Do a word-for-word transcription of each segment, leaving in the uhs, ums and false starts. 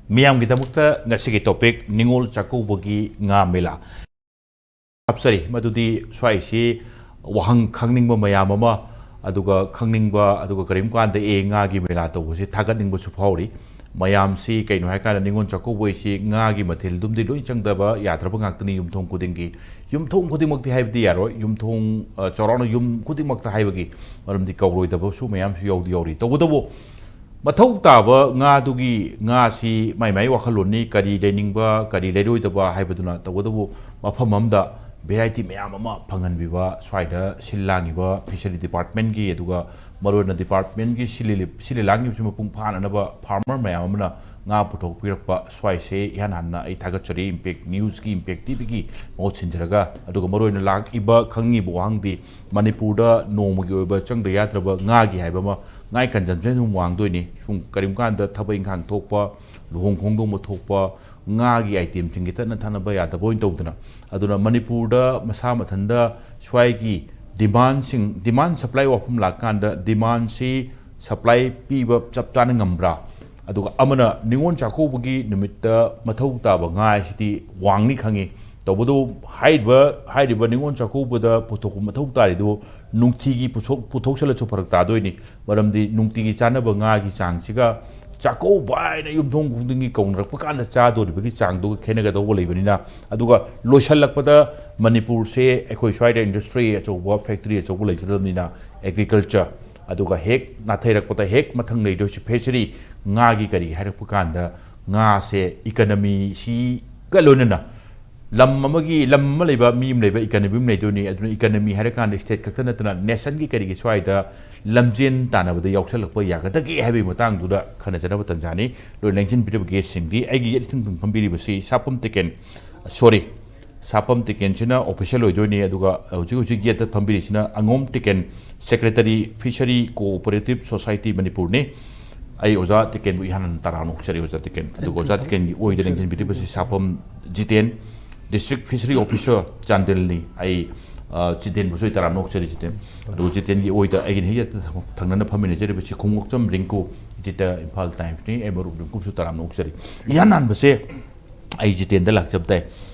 ꯃꯤꯌꯥꯝꯒꯤꯗꯃꯛꯇ ꯉꯁꯤꯒꯤ topic ꯅꯤꯉꯣꯜ ꯆꯥꯛꯀꯧꯕꯒꯤ ꯉꯥ ꯃꯦꯂꯥ꯫ ꯍꯥꯞꯆꯔꯤ꯫ ꯃꯗꯨꯗꯤ ꯁ꯭ꯋꯥꯏꯁꯤ ꯋꯥꯍꯪ ꯈꯪꯅꯤꯡꯕ ꯃꯌꯥꯝ ꯑꯃ, ꯑꯗꯨꯒ ꯈꯪꯅꯤꯡꯕ, ꯑꯗꯨꯒ ꯀꯔꯤꯒꯨꯝꯕ ꯀꯥꯟꯗ ꯑꯦ ꯉꯥꯒꯤ ꯃꯦꯂꯥ ꯇꯧꯕꯁꯤ ꯊꯥꯒꯠꯅꯤꯡꯕꯁꯨ ꯐꯥꯎꯔꯤ꯫ ꯃꯌꯥꯝꯁꯤ ꯀꯩꯅꯣ ꯍꯥꯏꯀꯥꯟꯗ ꯅꯤꯉꯣꯜ ꯆꯥꯛꯀꯧꯕ ꯍꯥꯏꯁꯤ ꯉꯥꯒꯤ ꯃꯊꯦꯜꯗꯨꯝꯗꯤ ꯂꯣꯏ ꯆꯪꯗꯕ ꯌꯥꯗ꯭ꯔꯕ ꯉꯥꯛꯇꯅꯤ꯫ ꯌꯨꯝꯊꯣꯡ ꯈꯨꯗꯤꯡꯒꯤ, ꯌꯨꯝꯊꯣꯡ ꯈꯨꯗꯤꯡꯃꯛꯇꯤ ꯍꯥꯏꯕꯗꯤ ꯌꯥꯔꯣꯏ, ꯌꯨꯝꯊꯣꯡ, ꯑ, ꯆꯥꯎꯔꯥꯛꯅ ꯌꯨꯝ ꯈꯨꯗꯤꯡꯃꯛꯇ ꯍꯥꯏꯕꯒꯤ ꯃꯔꯝꯗꯤ ꯀꯧꯔꯣꯏꯗꯕꯁꯨ ꯃꯌꯥꯝꯁꯨ ꯌꯥꯎꯗꯤ ꯌꯥꯎꯔꯤ꯫ ꯇꯧꯕꯇꯕꯨ ꯃꯊꯧ ꯇꯥꯕ ꯉꯥꯗꯨꯒꯤ ꯉꯥꯁꯤ ꯃꯥꯏ ꯃꯥꯏ ꯋꯥꯈꯜꯂꯣꯟꯅꯤ, ꯀꯔꯤ ꯂꯩꯅꯤꯡꯕ, ꯀꯔꯤ ꯂꯩꯔꯣꯏꯗꯕ ꯍꯥꯏꯕꯗꯨꯅ꯫ ꯇꯧꯕꯇꯕꯨ ꯃꯐꯝ ꯑꯃꯗ variety ꯃꯌꯥꯝ ꯑꯃ ꯐꯪꯍꯟꯕꯤꯕ, ꯁ꯭ꯋꯥꯏꯗ ꯁꯤꯜ ꯂꯥꯡꯉꯤꯕ fishery departmentꯀꯤ, ꯑꯗꯨꯒ ꯃꯔꯨꯑꯣꯏꯅ departmentꯀꯤ ꯁꯤꯜꯂꯤ-, ꯁꯤꯜꯂꯤ ꯂꯥꯡꯉꯤꯕꯁꯤ ꯃꯄꯨꯡ ꯐꯥꯅꯅꯕ farmer ꯃꯌꯥꯝ ꯑꯃꯅ ꯉꯥ ꯄꯨꯊꯣꯛꯄꯤꯔꯛꯄ ꯁ꯭ꯋꯥꯏꯁꯦ ꯏꯍꯥꯟ ꯍꯥꯟꯅ ꯑꯩ ꯊꯥꯒꯠꯆꯔꯤ꯫ Impact Newsꯀꯤ, Impact TVꯒꯤ ꯃꯍꯨꯠ ꯁꯤꯟꯖꯔꯒ, ꯑꯗꯨꯒ ꯃꯔꯨꯑꯣꯏꯅ ꯂꯥꯛꯏꯕ ꯈꯪꯉꯤꯕ ꯋꯥꯍꯪꯗꯤ ꯃꯅꯤꯄꯨꯔꯗ ꯅꯣꯡꯃꯒꯤ ꯑꯣꯏꯕ ꯆꯪꯗ ꯌꯥꯗ꯭ꯔꯕ ꯉꯥꯒꯤ ꯍꯥꯏꯕ ꯑꯃ, ꯉꯥꯒꯤ consumption ꯁꯨꯝ ꯋꯥꯡꯗꯣꯏꯅꯤ꯫ ꯁꯨꯝ ꯀꯔꯤꯒꯨꯝꯕ ꯀꯥꯟꯗ ꯊꯕꯛ ꯏꯪꯈꯥꯡ ꯊꯣꯛꯄ, ꯂꯨꯍꯣꯡ ꯈꯣꯡꯗꯣꯡꯕ ꯊꯣꯛꯄ, ꯉꯥꯒꯤ itemꯁꯤꯡꯒꯤ ꯇꯠꯅ ꯊꯥꯅꯕ ꯌꯥꯗꯕ ꯑꯣꯏꯅ ꯇꯧꯗꯅ꯫ ꯑꯗꯨꯅ ꯃꯅꯤꯄꯨꯔꯗ ꯃꯁꯥ ꯃꯊꯟꯇ ꯁ꯭ꯋꯥꯏꯒꯤ demandꯁꯤꯡ, demand supply ꯋꯥꯐꯝ ꯂꯥꯛꯀꯥꯟꯗ demandꯁꯤ supply ꯄꯤꯕ ꯆꯞ ꯆꯥꯅ ꯉꯝꯕ꯭ꯔꯥ? ꯑꯗꯨꯒ ꯑꯃꯅ ꯅꯤꯉꯣꯜ ꯆꯥꯛꯀꯧꯕꯒꯤ ꯅꯨꯃꯤꯠꯇ ꯃꯊꯧ ꯇꯥꯕ ꯉꯥ ꯍꯥꯏꯁꯤꯗꯤ ꯋꯥꯡꯅꯤ ꯈꯪꯉꯤ꯫ ꯇꯧꯕꯇꯕꯨ ꯍꯥꯏꯔꯤꯕ, ꯍꯥꯏꯔꯤꯕ ꯅꯤꯉꯣꯜ ꯆꯥꯛꯀꯧꯕꯗ ꯄꯨꯊꯣꯛꯄ ꯃꯊꯧ ꯇꯥꯔꯤꯗꯨ ꯅꯨꯡꯇꯤꯒꯤ ꯄꯨꯊꯣꯛ-, ꯄꯨꯊꯣꯛꯁꯜꯂꯁꯨ ꯐꯔꯛ ꯇꯥꯗꯣꯏꯅꯤ꯫ ꯃꯔꯝꯗꯤ ꯅꯨꯡꯇꯤꯒꯤ ꯆꯥꯅꯕ ꯉꯥꯒꯤ ꯆꯥꯡꯁꯤꯒ ꯆꯥꯛꯀꯧꯕ ꯍꯥꯏꯅ ꯌꯨꯝꯊꯣꯡ ꯈꯨꯗꯤꯡꯒꯤ ꯀꯧꯅꯔꯛꯄ ꯀꯥꯟꯗ ꯆꯥꯗꯣꯔꯤꯕꯒꯤ ꯆꯥꯡꯗꯨꯒ ꯈꯦꯠꯅꯒꯗꯧꯕ ꯂꯩꯕꯅꯤꯅ꯫ ꯑꯗꯨꯒ ꯂꯣꯏꯁꯤꯜꯂꯛꯄꯗ ꯃꯅꯤꯄꯨꯔꯁꯦ ꯑꯩꯈꯣꯏ ꯁ꯭ꯋꯥꯏꯗ industry ꯑꯆꯧꯕ, factory ꯑꯆꯧꯕ ꯂꯩꯖꯗꯕꯅꯤꯅ agriculture, ꯑꯗꯨꯒ ꯍꯦꯛ ꯅꯥꯊꯩꯔꯛꯄꯗ ꯍꯦꯛ ꯃꯊꯪ ꯂꯩꯗꯣꯏꯁꯤ fishery, ꯉꯥꯒꯤ ꯀꯔꯤꯒꯤ ꯍꯥꯏꯔꯛꯄ ꯀꯥꯟꯗ ꯉꯥꯁꯦ economyꯁꯤꯒ ꯂꯣꯏꯅꯅ ꯂꯝ ꯑꯃꯒꯤ, ꯂꯝ ꯑꯃ ꯂꯩꯕ ꯃꯤ ꯑꯃ ꯂꯩꯕ economy ꯑꯃ ꯂꯩꯗꯣꯏꯅꯤ꯫ ꯑꯗꯨꯅ economy ꯍꯥꯏꯔꯀꯥꯟꯗ state ꯈꯛꯇ ꯅꯠꯇꯅ nationꯒꯤ ꯀꯔꯤꯒꯤ ꯁ꯭ꯋꯥꯏꯗ ꯂꯝꯖꯦꯟ ꯇꯥꯟꯅꯕꯗ ꯌꯥꯎꯁꯜꯂꯛꯄ ꯌꯥꯒꯗꯒꯦ ꯍꯥꯏꯕꯒꯤ ꯃꯇꯥꯡꯗꯨꯗ ꯈꯟꯅꯖꯅꯕ ꯇꯟꯖꯥꯅꯤ꯫ ꯂꯣꯏ ꯂꯦꯡꯁꯤꯟꯕꯤꯔꯕ guestꯁꯤꯡꯗꯤ꯫ ꯑꯩꯒꯤ ꯌꯦꯠ ꯏꯊꯪ ꯊꯪ ꯐꯝꯕꯤꯔꯤꯕꯁꯤ ꯁꯥꯄꯝ ꯇꯤꯀꯦꯟ, sorry, ꯁꯥꯄꯝ ꯇꯤꯀꯦꯟꯁꯤꯅ official ꯑꯣꯏꯗꯣꯏꯅꯤ꯫ ꯑꯗꯨꯒ ꯍꯧꯖꯤꯛ ꯍꯧꯖꯤꯛ ꯌꯦꯠꯇ ꯐꯝꯕꯤꯔꯤꯁꯤꯅ ꯑꯉꯣꯝ ꯇꯤꯀꯦꯟ, secretary Fishery Cooperative Society ꯃꯅꯤꯄꯨꯔꯅꯤ꯫ ꯑꯩ ꯑꯣꯖꯥ ꯇꯤꯀꯦꯟꯕꯨ ꯏꯍꯥꯟ ꯍꯥꯟꯅ ꯇꯔꯥꯝꯅ ꯑꯣꯛꯆꯔꯤ, ꯑꯣꯖꯥ ꯇꯤꯀꯦꯟ꯫ ꯑꯗꯨꯒ ꯑꯣꯖꯥ ꯇꯤꯀꯦꯟꯒꯤ ꯑꯣꯏꯗ ꯂꯦꯡꯁꯤꯟꯕꯤꯔꯤꯕꯁꯤ ꯁꯥꯄꯝ ꯖꯤꯇꯦꯟ, District Fishery Officer ꯆꯥꯟꯗꯦꯜꯅꯤ꯫ ꯑꯩ ꯑ, ꯖꯤꯇꯦꯟꯕꯨꯁꯨ ꯑꯩ ꯇꯔꯥꯝꯅ ꯑꯣꯛꯆꯔꯤ, ꯖꯤꯇꯦꯟ꯫ ꯑꯗꯨꯒ ꯖꯤꯇꯦꯟꯒꯤ ꯑꯣꯏꯗ ꯑꯩꯒꯤꯅ ꯍꯦꯛ ꯊꯪꯅꯅ ꯐꯝꯃꯤꯟꯅꯖꯔꯤꯕ ꯆꯤꯈꯨꯝꯉꯣꯛꯆꯝ ꯔꯤꯡꯀꯨ, editor, ꯏꯝꯐꯥꯜ ꯇꯥꯏꯝꯁꯅꯤ, ꯑꯩ ꯃꯔꯨꯞ ꯔꯤꯡꯀꯨꯁꯨ ꯇꯔꯥꯝꯅ ꯑꯣꯛꯆꯔꯤ꯫ ꯏꯍꯥꯟ ꯍꯥꯟꯕꯁꯦ ꯑꯩ ꯖꯤꯇꯦꯟꯗ ꯂꯥꯛꯆꯕ ꯇꯥꯏ꯫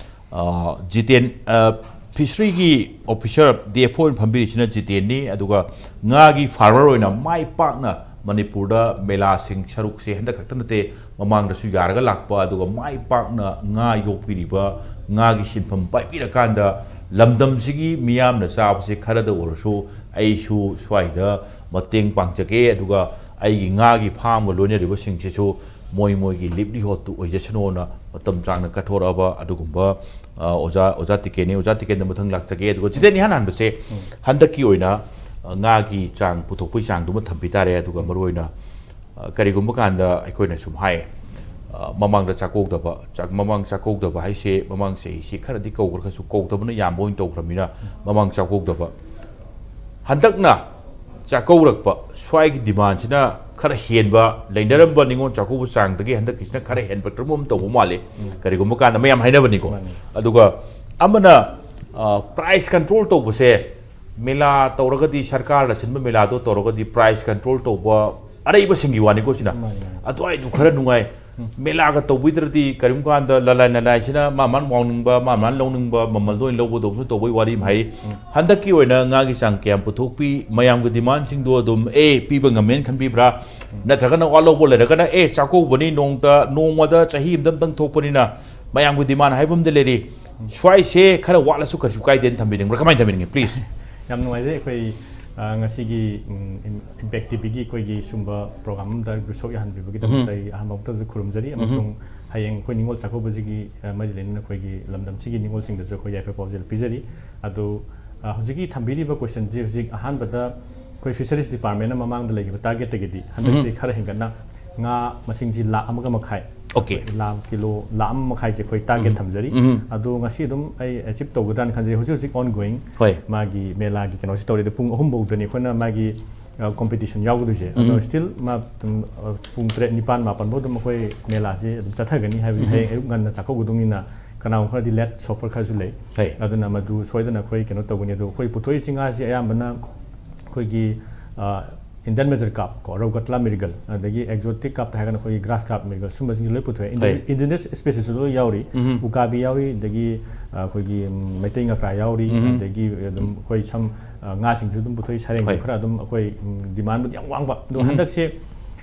ꯑ, ꯖꯤꯇꯦꯟ, ꯑ, ꯐꯤꯁꯔꯤꯒꯤ ꯑꯣꯐꯤꯁꯥꯔ, ꯗꯤ ꯑꯦꯐ ꯑꯣ ꯑꯣꯏꯅ ꯐꯝꯕꯤꯔꯤꯁꯤꯅ ꯖꯤꯇꯦꯟꯅꯤ, ꯑꯗꯨꯒ ꯉꯥꯒꯤ ꯐꯥꯔꯃꯔ ꯑꯣꯏꯅ ꯃꯥꯏ ꯄꯥꯛꯅ ꯃꯅꯤꯄꯨꯔꯗ ꯃꯦꯂꯥꯁꯤꯡ ꯁꯔꯨꯛꯁꯦ ꯍꯟꯗꯛ ꯈꯛꯇ ꯅꯠꯇꯦ, ꯃꯃꯥꯡꯗꯁꯨ ꯌꯥꯔꯒ ꯂꯥꯛꯄ, ꯑꯗꯨꯒ ꯃꯥꯏ ꯄꯥꯛꯅ ꯉꯥ ꯌꯣꯛꯄꯤꯔꯤꯕ, ꯉꯥꯒꯤ ꯁꯤꯟꯐꯝ ꯄꯥꯏꯕꯤꯔꯀꯥꯟꯗ ꯂꯝꯗꯝꯁꯤꯒꯤ ꯃꯤꯌꯥꯝꯅ ꯆꯥꯕꯁꯦ ꯈꯔꯗ ꯑꯣꯏꯔꯁꯨ ꯑꯩꯁꯨ ꯁ꯭ꯋꯥꯏꯗ ꯃꯇꯦꯡ ꯄꯥꯡꯖꯒꯦ, ꯑꯗꯨꯒ ꯑꯩꯒꯤ ꯉꯥꯒꯤ ꯐꯥꯝꯒ ꯂꯣꯏꯅꯔꯤꯕꯁꯤꯡꯁꯤꯁꯨ ꯃꯣꯏ ꯃꯣꯏꯒꯤ ꯂꯤꯕꯂꯤꯍꯨꯗꯇꯨ ꯑꯣꯏꯖꯁꯅꯣꯅ ꯃꯇꯝ ꯆꯥꯡꯅ ꯀꯠꯊꯣꯔꯛꯑꯕ ꯑꯗꯨꯒꯨꯝꯕ, ꯑ, ꯑꯣꯖꯥ, ꯑꯣꯖꯥ ꯇꯤꯀꯦꯟꯅꯤ꯫ ꯑꯣꯖꯥ ꯇꯤꯀꯦꯟꯗ ꯃꯊꯪ ꯂꯥꯛꯆꯒꯦ꯫ ꯑꯗꯨꯒ ꯖꯤꯇꯦꯟ, ꯏꯍꯥꯟ ꯍꯥꯟꯕꯁꯦ ꯎꯝ꯫ ꯍꯟꯗꯛꯀꯤ ꯑꯣꯏꯅ, ꯑ, ꯉꯥꯒꯤ ꯆꯥꯡ ꯄꯨꯊꯣꯛꯄꯒꯤ ꯆꯥꯡꯗꯨꯃ ꯊꯝꯕꯤ ꯇꯥꯔꯦ꯫ ꯑꯗꯨꯒ ꯃꯔꯨꯑꯣꯏꯅ, ꯑ, ꯀꯔꯤꯒꯨꯝꯕ ꯀꯥꯟꯗ ꯑꯩꯈꯣꯏꯅ ꯁꯨꯝ ꯍꯥꯏ, ꯑ, ꯃꯃꯥꯡꯗ ꯆꯥꯛꯀꯧꯗꯕ, ꯆꯥꯛ-, ꯃꯃꯥꯡ ꯆꯥꯛꯀꯧꯗꯕ ꯍꯥꯏꯁꯦ ꯃꯃꯥꯡ ꯆꯍꯤꯁꯤ ꯈꯔꯗꯤ ꯀꯧꯈ꯭ꯔꯒꯁꯨ ꯀꯧꯗꯕꯅ ꯌꯥꯝꯕ ꯑꯣꯏꯅ ꯇꯧꯈ꯭ꯔꯕꯅꯤꯅ ꯃꯃꯥꯡ ꯆꯥꯛꯀꯧꯗꯕ꯫ ꯍꯟꯗꯛꯅ ꯆꯥꯛꯀꯧꯔꯛꯄ ꯁ꯭ꯋꯥꯏꯒꯤ ꯗꯤꯃꯥꯟꯁꯤꯅ ꯈꯔ ꯍꯦꯟꯕ, ꯂꯩꯅꯔꯝꯕ ꯅꯤꯉꯣꯜ ꯆꯥꯛꯀꯧꯕ ꯆꯥꯡꯗꯒꯤ ꯍꯟꯗꯛꯀꯤꯁꯤꯅ ꯈꯔ ꯍꯦꯟꯕ ꯇꯔꯝ ꯑꯃ ꯇꯧꯕ ꯃꯥꯜꯂꯤ꯫ ꯎꯝ꯫ ꯀꯔꯤꯒꯨꯝꯕ ꯀꯥꯟꯗ ꯃꯌꯥꯝ ꯍꯥꯏꯅꯕꯅꯤꯀꯣ꯫ ꯃꯥꯅꯤ꯫ ꯑꯗꯨꯒ ꯑꯃꯅ, ꯑ, price control ꯇꯧꯕꯁꯦ, ꯃꯦꯂꯥ ꯇꯧꯔꯒꯗꯤ, ꯁꯔꯀꯥꯔꯅ ꯁꯤꯟꯕ ꯃꯦꯂꯥꯗꯣ ꯇꯧꯔꯒꯗꯤ price control ꯇꯧꯕ ꯑꯔꯩꯕꯁꯤꯡꯒꯤ ꯋꯥꯅꯤꯀꯣ ꯁꯤꯅ꯫ ꯃꯥꯅꯤ, ꯃꯥꯅꯤ꯫ ꯑꯗꯨꯋꯥꯏꯗꯨ ꯈꯔ ꯅꯨꯡꯉꯥꯏ꯫ ꯎꯝ꯫ ꯃꯦꯂꯥꯒ ꯇꯧꯕꯤꯗ꯭ꯔꯗꯤ ꯀꯔꯤꯒꯨꯝꯕ ꯀꯥꯟꯗ ꯂꯂꯥꯏ ꯅꯂꯥꯏꯁꯤꯅ ꯃꯥ ꯃꯥꯅ ꯋꯥꯡꯅꯤꯡꯕ, ꯃꯥ ꯃꯥꯅ ꯂꯧꯅꯤꯡꯕ ꯃꯃꯜꯗꯣ ꯑꯣꯏꯅ ꯂꯧꯕꯗꯧꯅꯁꯨ ꯇꯧꯕꯒꯤ ꯋꯥꯔꯤ ꯑꯃ ꯍꯥꯏꯔꯤ꯫ ꯎꯝ꯫ ꯍꯟꯗꯛꯀꯤ ꯑꯣꯏꯅ ꯉꯥꯒꯤ ꯆꯥꯡ ꯀꯌꯥꯝ ꯄꯨꯊꯣꯛꯄꯤ, ꯃꯌꯥꯝꯒꯤ ꯗꯤꯃꯥꯟꯁꯤꯡꯗꯣ ꯑꯗꯨꯝ, ꯑꯦ, ꯄꯤꯕ ꯉꯝꯃꯦꯅ ꯈꯟꯕꯤꯕ꯭ꯔꯥ? ꯎꯝ꯫ ꯅꯠꯇ꯭ꯔꯒꯅ ꯋꯥꯠꯍꯧꯕ ꯂꯩꯔꯒꯅ, ꯑꯦ, ꯆꯥꯛꯀꯧꯕꯅꯤ, ꯅꯣꯡꯇ, ꯅꯣꯡꯃꯗ ꯆꯍꯤ ꯑꯃꯗ ꯑꯝꯇꯪ ꯊꯣꯛꯄꯅꯤꯅ ꯃꯌꯥꯝꯒꯤ ꯗꯤꯃꯥꯟ ꯍꯥꯏꯕ ꯑꯃꯗꯤ ꯂꯩꯔꯤ꯫ ꯎꯝ꯫ ꯁ꯭ꯋꯥꯏꯁꯦ ꯈꯔ ꯋꯥꯠꯂꯁꯨ ꯀꯩꯁꯨ ꯀꯥꯏꯗꯦꯅ ꯊꯝꯕꯤꯅꯤꯡꯕ꯭ꯔꯥ? ꯀꯃꯥꯏꯅ ꯊꯝꯕꯤꯅꯤꯡꯉꯤ? Please꯫ ꯌꯥꯝ ꯅꯨꯡꯉꯥꯏꯖꯩ꯫ ꯑꯩꯈꯣꯏ, ꯑ, ꯉꯁꯤꯒꯤ, ꯎꯝ, ꯏꯝ-, ꯏꯝꯄꯦꯛ ꯇꯤꯚꯤꯒꯤ ꯑꯩꯈꯣꯏꯒꯤ ꯁꯨꯝꯕ ꯄ꯭ꯔꯣꯒ꯭ꯔꯥꯝ ꯑꯃꯗ ꯑꯩꯕꯨ ꯁꯔꯨꯛ ꯌꯥꯍꯟꯕꯤꯕꯒꯤꯗꯃꯛꯇ ꯎꯝ꯫ ꯑꯩ ꯑꯍꯥꯟꯕ ꯃꯛꯇꯗꯁꯨ ꯈꯨꯔꯨꯝꯖꯔꯤ, ꯎꯝ꯫ ꯑꯃꯁꯨꯡ ꯍꯌꯦꯡ ꯑꯩꯈꯣꯏ ꯅꯤꯉꯣꯜ ꯆꯥꯛꯀꯧꯕꯁꯤꯒꯤ, ꯑ, ꯃꯔꯤ ꯂꯩꯅꯅ ꯑꯩꯈꯣꯏꯒꯤ ꯂꯝꯗꯝꯁꯤꯒꯤ ꯅꯤꯉꯣꯜꯁꯤꯡꯗꯁꯨ ꯑꯩꯈꯣꯏ ꯌꯥꯏꯐ ꯄꯥꯎꯖꯦꯜ ꯄꯤꯖꯔꯤ꯫ ꯑꯗꯣ, ꯑ, ꯍꯧꯖꯤꯛꯀꯤ ꯊꯝꯕꯤꯔꯤꯕ ꯀꯣꯏꯁꯟꯁꯤ ꯍꯧꯖꯤꯛ ꯑꯍꯥꯟꯕꯗ ꯑꯩꯈꯣꯏ ꯐꯤꯁꯔꯤꯁ ꯗꯤꯄꯥꯔꯠꯃꯦꯟꯅ ꯃꯃꯥꯡꯗ ꯂꯩꯈꯤꯕ ꯇꯥꯔꯒꯦꯠꯇꯒꯤꯗꯤ ꯍꯟꯗꯛꯁꯤ ꯎꯝ꯫ ꯈꯔ ꯍꯦꯟꯒꯠꯅ ꯉꯥ ꯃꯁꯤꯡꯁꯤ ꯂꯥꯈ ꯑꯃꯒ ꯃꯈꯥꯏ, OK꯫ ꯂꯥꯈ ꯀꯤꯂꯣ ꯂꯥꯈ ꯑꯃ ꯃꯈꯥꯏꯁꯦ ꯑꯩꯈꯣꯏ ꯇꯥꯔꯒꯦꯠ ꯎꯝ꯫ ꯊꯝꯖꯔꯤ꯫ ꯎꯝ꯫ ꯑꯗꯣ ꯉꯁꯤ ꯑꯗꯨꯝ ꯑꯩ ꯑꯦꯆꯤꯞ ꯇꯧꯒꯗ꯭ꯔꯥꯅ ꯈꯟꯖꯩ꯫ ꯍꯧꯖꯤꯛ ꯍꯧꯖꯤꯛ ꯑꯣꯟ ꯒꯣꯋꯤꯡ ꯍꯣꯏ꯫ ꯃꯥꯒꯤ ꯃꯦꯂꯥꯒꯤ ꯀꯩꯅꯣꯁꯤ ꯇꯧꯔꯤ꯫ ꯑꯗꯣ ꯄꯨꯡ ꯑꯍꯨꯝ ꯐꯥꯎꯗꯅꯤ ꯑꯩꯈꯣꯏꯅ ꯃꯥꯒꯤ, ꯑ, ꯀꯣꯝꯄꯤꯇꯤꯁꯟ ꯌꯥꯎꯒꯗꯣꯏꯁꯦ꯫ ꯑꯗꯣ ꯎꯝ꯫ ꯁ꯭ꯇꯤꯜ ꯃꯥ ꯑꯗꯨꯝ, ꯑ, ꯄꯨꯡ ꯇꯔꯦꯠ, ꯅꯤꯄꯥꯟ, ꯃꯥꯄꯟ ꯐꯥꯎ ꯑꯗꯨꯝ ꯑꯩꯈꯣꯏ ꯃꯦꯂꯥꯁꯤ ꯑꯗꯨꯝ ꯆꯠꯊꯒꯅꯤ ꯍꯥꯏꯕꯗꯤ ꯎꯝ꯫ ꯍꯌꯦꯡ ꯑꯌꯨꯛ ꯉꯟꯅ ꯆꯥꯛꯀꯧꯒꯗꯧꯅꯤꯅ ꯀꯅꯥꯒꯨꯝꯕ ꯈꯔꯗꯤ ꯂꯦꯠ ꯁꯣꯐꯔ ꯈꯔꯁꯨ ꯂꯩ꯫ ꯍꯩ꯫ ꯑꯗꯨꯅ ꯃꯗꯨ ꯁꯣꯏꯗꯅ ꯑꯩꯈꯣꯏ ꯀꯩꯅꯣ ꯇꯧꯒꯅꯤ꯫ ꯑꯗꯣ ꯑꯩꯈꯣꯏ ꯄꯨꯊꯣꯛꯏꯁꯤ ꯉꯥꯁꯤ ꯑꯌꯥꯝꯕꯅ ꯑꯩꯈꯣꯏꯒꯤ ꯏꯟꯗꯤꯌꯟ ꯃꯦꯖꯔ ꯀꯥꯞ ꯀꯣ, ꯔꯧ ꯀꯠꯂꯥ ꯃꯤꯔꯒꯜ, ꯑꯗꯒꯤ ꯑꯦꯛꯖꯣꯇꯤꯛ ꯀꯥꯞꯇ ꯍꯥꯏꯔꯒꯅ ꯑꯩꯈꯣꯏꯒꯤ ꯒ꯭ꯔꯥꯁ ꯀꯥꯞ ꯃꯤꯔꯒꯜ, ꯁꯨꯝꯕꯁꯤꯡꯁꯦ ꯂꯣꯏ ꯄꯨꯊꯣꯛꯑꯦ꯫ ꯍꯣꯏ꯫ ꯏꯟꯗꯤꯖꯤꯅꯁ ꯁ꯭ꯄꯦꯁꯤꯁꯁꯨ ꯂꯣꯏ ꯌꯥꯎꯔꯤ꯫ ꯎꯀꯥꯕꯤ ꯌꯥꯎꯔꯤ, ꯑꯗꯒꯤ ꯑ, ꯑꯩꯈꯣꯏꯒꯤ ꯎꯝ, ꯃꯩꯇꯩ ꯉꯀ꯭ꯔꯥ ꯌꯥꯎꯔꯤ, ꯑꯗꯒꯤ ꯑꯗꯨꯝ ꯑꯩꯈꯣꯏ ꯁꯝ ꯑ, ꯉꯥꯁꯤꯡꯁꯨ ꯑꯗꯨꯝ ꯄꯨꯊꯣꯛꯏ꯫ ꯁꯥꯔꯦꯡꯁꯨ ꯍꯣꯏ꯫ ꯈꯔ ꯑꯗꯨꯝ ꯑꯩꯈꯣꯏ ꯎꯝ, ꯗꯤꯃꯥꯟꯕꯨꯗꯤ ꯌꯥꯝ ꯋꯥꯡꯕ꯫ ꯑꯗꯣ ꯍꯟꯗꯛꯁꯦ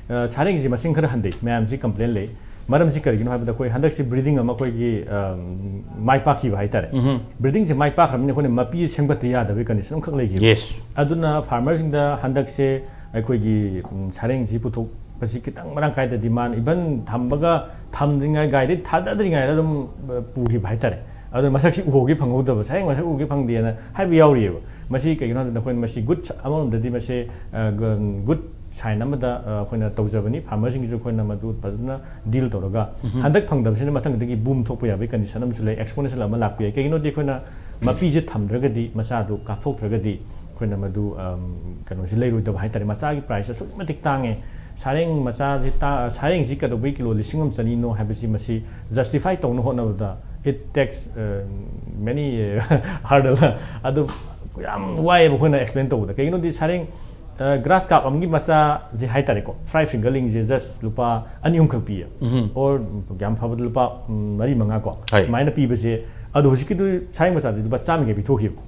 ꯑ, ꯁꯥꯔꯦꯡꯁꯤ ꯃꯁꯤꯡ ꯈꯔ ꯍꯟꯊꯩ꯫ ꯃꯌꯥꯝꯁꯤ ꯀꯝꯄ꯭ꯂꯦꯟ ꯂꯩ꯫ ꯃꯔꯝꯁꯤ ꯀꯔꯤꯒꯤꯅꯣ ꯍꯥꯏꯕꯗ ꯑꯩꯈꯣꯏ ꯍꯟꯗꯛꯁꯤ ꯕ꯭ꯔꯤꯗꯤꯡ ꯑꯃ ꯑꯩꯈꯣꯏꯒꯤ ꯑ, ꯃꯥꯏ ꯄꯥꯛꯈꯤꯕ ꯍꯥꯏꯇꯥꯔꯦ꯫ ꯕ꯭ꯔꯤꯗꯤꯡꯁꯦ ꯃꯥꯏ ꯄꯥꯛꯈ꯭ꯔꯕꯅꯤꯅ ꯑꯩꯈꯣꯏꯅ ꯃꯄꯤꯁꯦ ꯁꯦꯝꯒꯠꯇ ꯌꯥꯗꯕꯒꯤ ꯀꯟꯗꯤꯁꯟ ꯑꯃꯈꯛ ꯂꯩꯈꯤꯕ꯫ Yes꯫ ꯑꯗꯨꯅ ꯐꯥꯔꯃꯔꯁꯤꯡꯗ ꯍꯟꯗꯛꯁꯦ ꯑꯩꯈꯣꯏꯒꯤ ꯎꯝ, ꯁꯥꯔꯦꯡꯁꯤ ꯄꯨꯊꯣꯛꯄꯁꯤ ꯈꯤꯇꯪ ꯃꯔꯥꯡ ꯀꯥꯏꯗ ꯗꯤꯃꯥꯟ, ꯏꯚꯟ ꯊꯝꯕꯒ ꯊꯝꯗ꯭ꯔꯤꯉꯩ, ꯒꯥꯔꯤꯗꯩ ꯊꯥꯗꯗ꯭ꯔꯤꯉꯩꯗ ꯑꯗꯨꯝ ꯑ, ꯄꯨꯈꯤꯕ ꯍꯥꯏꯇꯥꯔꯦ꯫ ꯑꯗꯨꯅ ꯃꯁꯛꯁꯤ ꯎꯍꯧꯒꯦ ꯐꯪꯍꯧꯗꯕ, ꯁꯥꯔꯦꯡ ꯃꯁꯛ ꯎꯒꯦ ꯐꯪꯗꯦꯅ ꯍꯥꯏꯕ ꯌꯥꯎꯔꯤꯑꯕ꯫ ꯃꯁꯤ ꯀꯩꯒꯤꯅꯣ ꯍꯥꯏꯕꯗ ꯑꯩꯈꯣꯏꯅ ꯃꯁꯤ ꯒꯨꯗ, ꯑꯃꯔꯣꯝꯗꯗꯤ ꯃꯁꯤ ꯑ, ꯒ-, ꯒꯨꯗ ꯁꯥꯏꯟ ꯑꯃꯗ ꯑ, ꯑꯩꯈꯣꯏꯅ ꯇꯧꯖꯕꯅꯤ꯫ ꯐꯥꯔꯃꯔꯁꯤꯡꯒꯤꯁꯨ ꯑꯩꯈꯣꯏꯅ ꯃꯗꯨ ꯐꯖꯅ ꯗꯤꯜ ꯇꯧꯔꯒ, ꯍꯟꯗꯛ ꯐꯪꯗꯕꯁꯤꯅ ꯃꯊꯪꯗꯒꯤ ꯕꯨꯝ ꯊꯣꯛꯄ ꯌꯥꯕꯒꯤ ꯀꯟꯗꯤꯁꯟ ꯑꯃꯁꯨ ꯂꯩ, ꯑꯦꯛꯁꯄꯣꯅꯦꯟꯁꯤꯌꯦꯜ ꯑꯃ ꯂꯥꯛꯄ ꯌꯥꯏ꯫ ꯀꯩꯒꯤꯅꯣꯗꯤ ꯑꯩꯈꯣꯏꯅ ꯃꯄꯤꯁꯦ ꯊꯝꯗ꯭ꯔꯒꯗꯤ, ꯃꯆꯥꯗꯨ ꯀꯥꯞꯊꯣꯛꯇ꯭ꯔꯒꯗꯤ ꯑꯩꯈꯣꯏꯅ ꯃꯗꯨ ꯑꯝ, ꯀꯩꯅꯣꯁꯤ ꯂꯩꯔꯣꯏꯗꯕ ꯍꯥꯏꯇꯥꯔꯦ꯫ ꯃꯆꯥꯒꯤ ꯄ꯭ꯔꯥꯏꯁꯁꯦ ꯑꯁꯨꯛꯀꯤ ꯃꯇꯤꯛ ꯇꯥꯡꯉꯦ꯫ ꯁꯥꯔꯦꯡ ꯃꯆꯥꯁꯤ ꯇꯥ-, ꯁꯥꯔꯦꯡꯁꯤ ꯀꯩꯗꯧꯕꯒꯤ ꯀꯤꯂꯣ ꯂꯤꯁꯤꯡ ꯑꯃ ꯆꯅꯤꯅꯣ ꯍꯥꯏꯕꯁꯤ ꯃꯁꯤ ꯖꯁꯇꯤꯐꯥꯏ ꯇꯧꯅ ꯍꯣꯠꯅꯕꯗ it takes, uh, many hurdle꯫ ꯑꯗꯨ ꯌꯥꯝ ꯋꯥꯏꯑꯦꯕ ꯑꯩꯈꯣꯏꯅ ꯑꯦꯛꯁꯄ꯭ꯂꯦꯟ ꯇꯧꯕꯗ꯫ ꯀꯩꯒꯤꯅꯣꯗꯤ ꯁꯥꯔꯦꯡ, ꯑ, ꯒ꯭ꯔꯥꯁ ꯀꯥꯞ ꯑꯃꯒꯤ ꯃꯆꯥꯁꯦ ꯍꯥꯏꯇꯥꯔꯦꯀꯣ, ꯐ꯭ꯔꯥꯏ ꯐꯤꯡꯒꯔꯂꯤꯡꯁꯦ ꯖꯁ ꯂꯨꯄꯥ ꯑꯅꯤ ꯑꯍꯨꯝꯈꯛ ꯄꯤꯌꯦ꯫ ꯑꯣꯔ ꯌꯥꯝ ꯐꯕꯗ ꯂꯨꯄꯥ ꯎꯝ, ꯃꯔꯤ ꯃꯉꯥ ꯀꯣ, ꯍꯣꯏ꯫ ꯁꯨꯃꯥꯏꯅ ꯄꯤꯕꯁꯦ꯫ ꯑꯗꯣ ꯍꯧꯖꯤꯛꯀꯤꯗꯨ ꯁꯥꯔꯦꯡ ꯃꯆꯥꯗꯤ ꯂꯨꯄꯥ ꯆꯥꯝꯃꯒꯤ ꯄꯤꯊꯣꯛꯈꯤꯕ꯫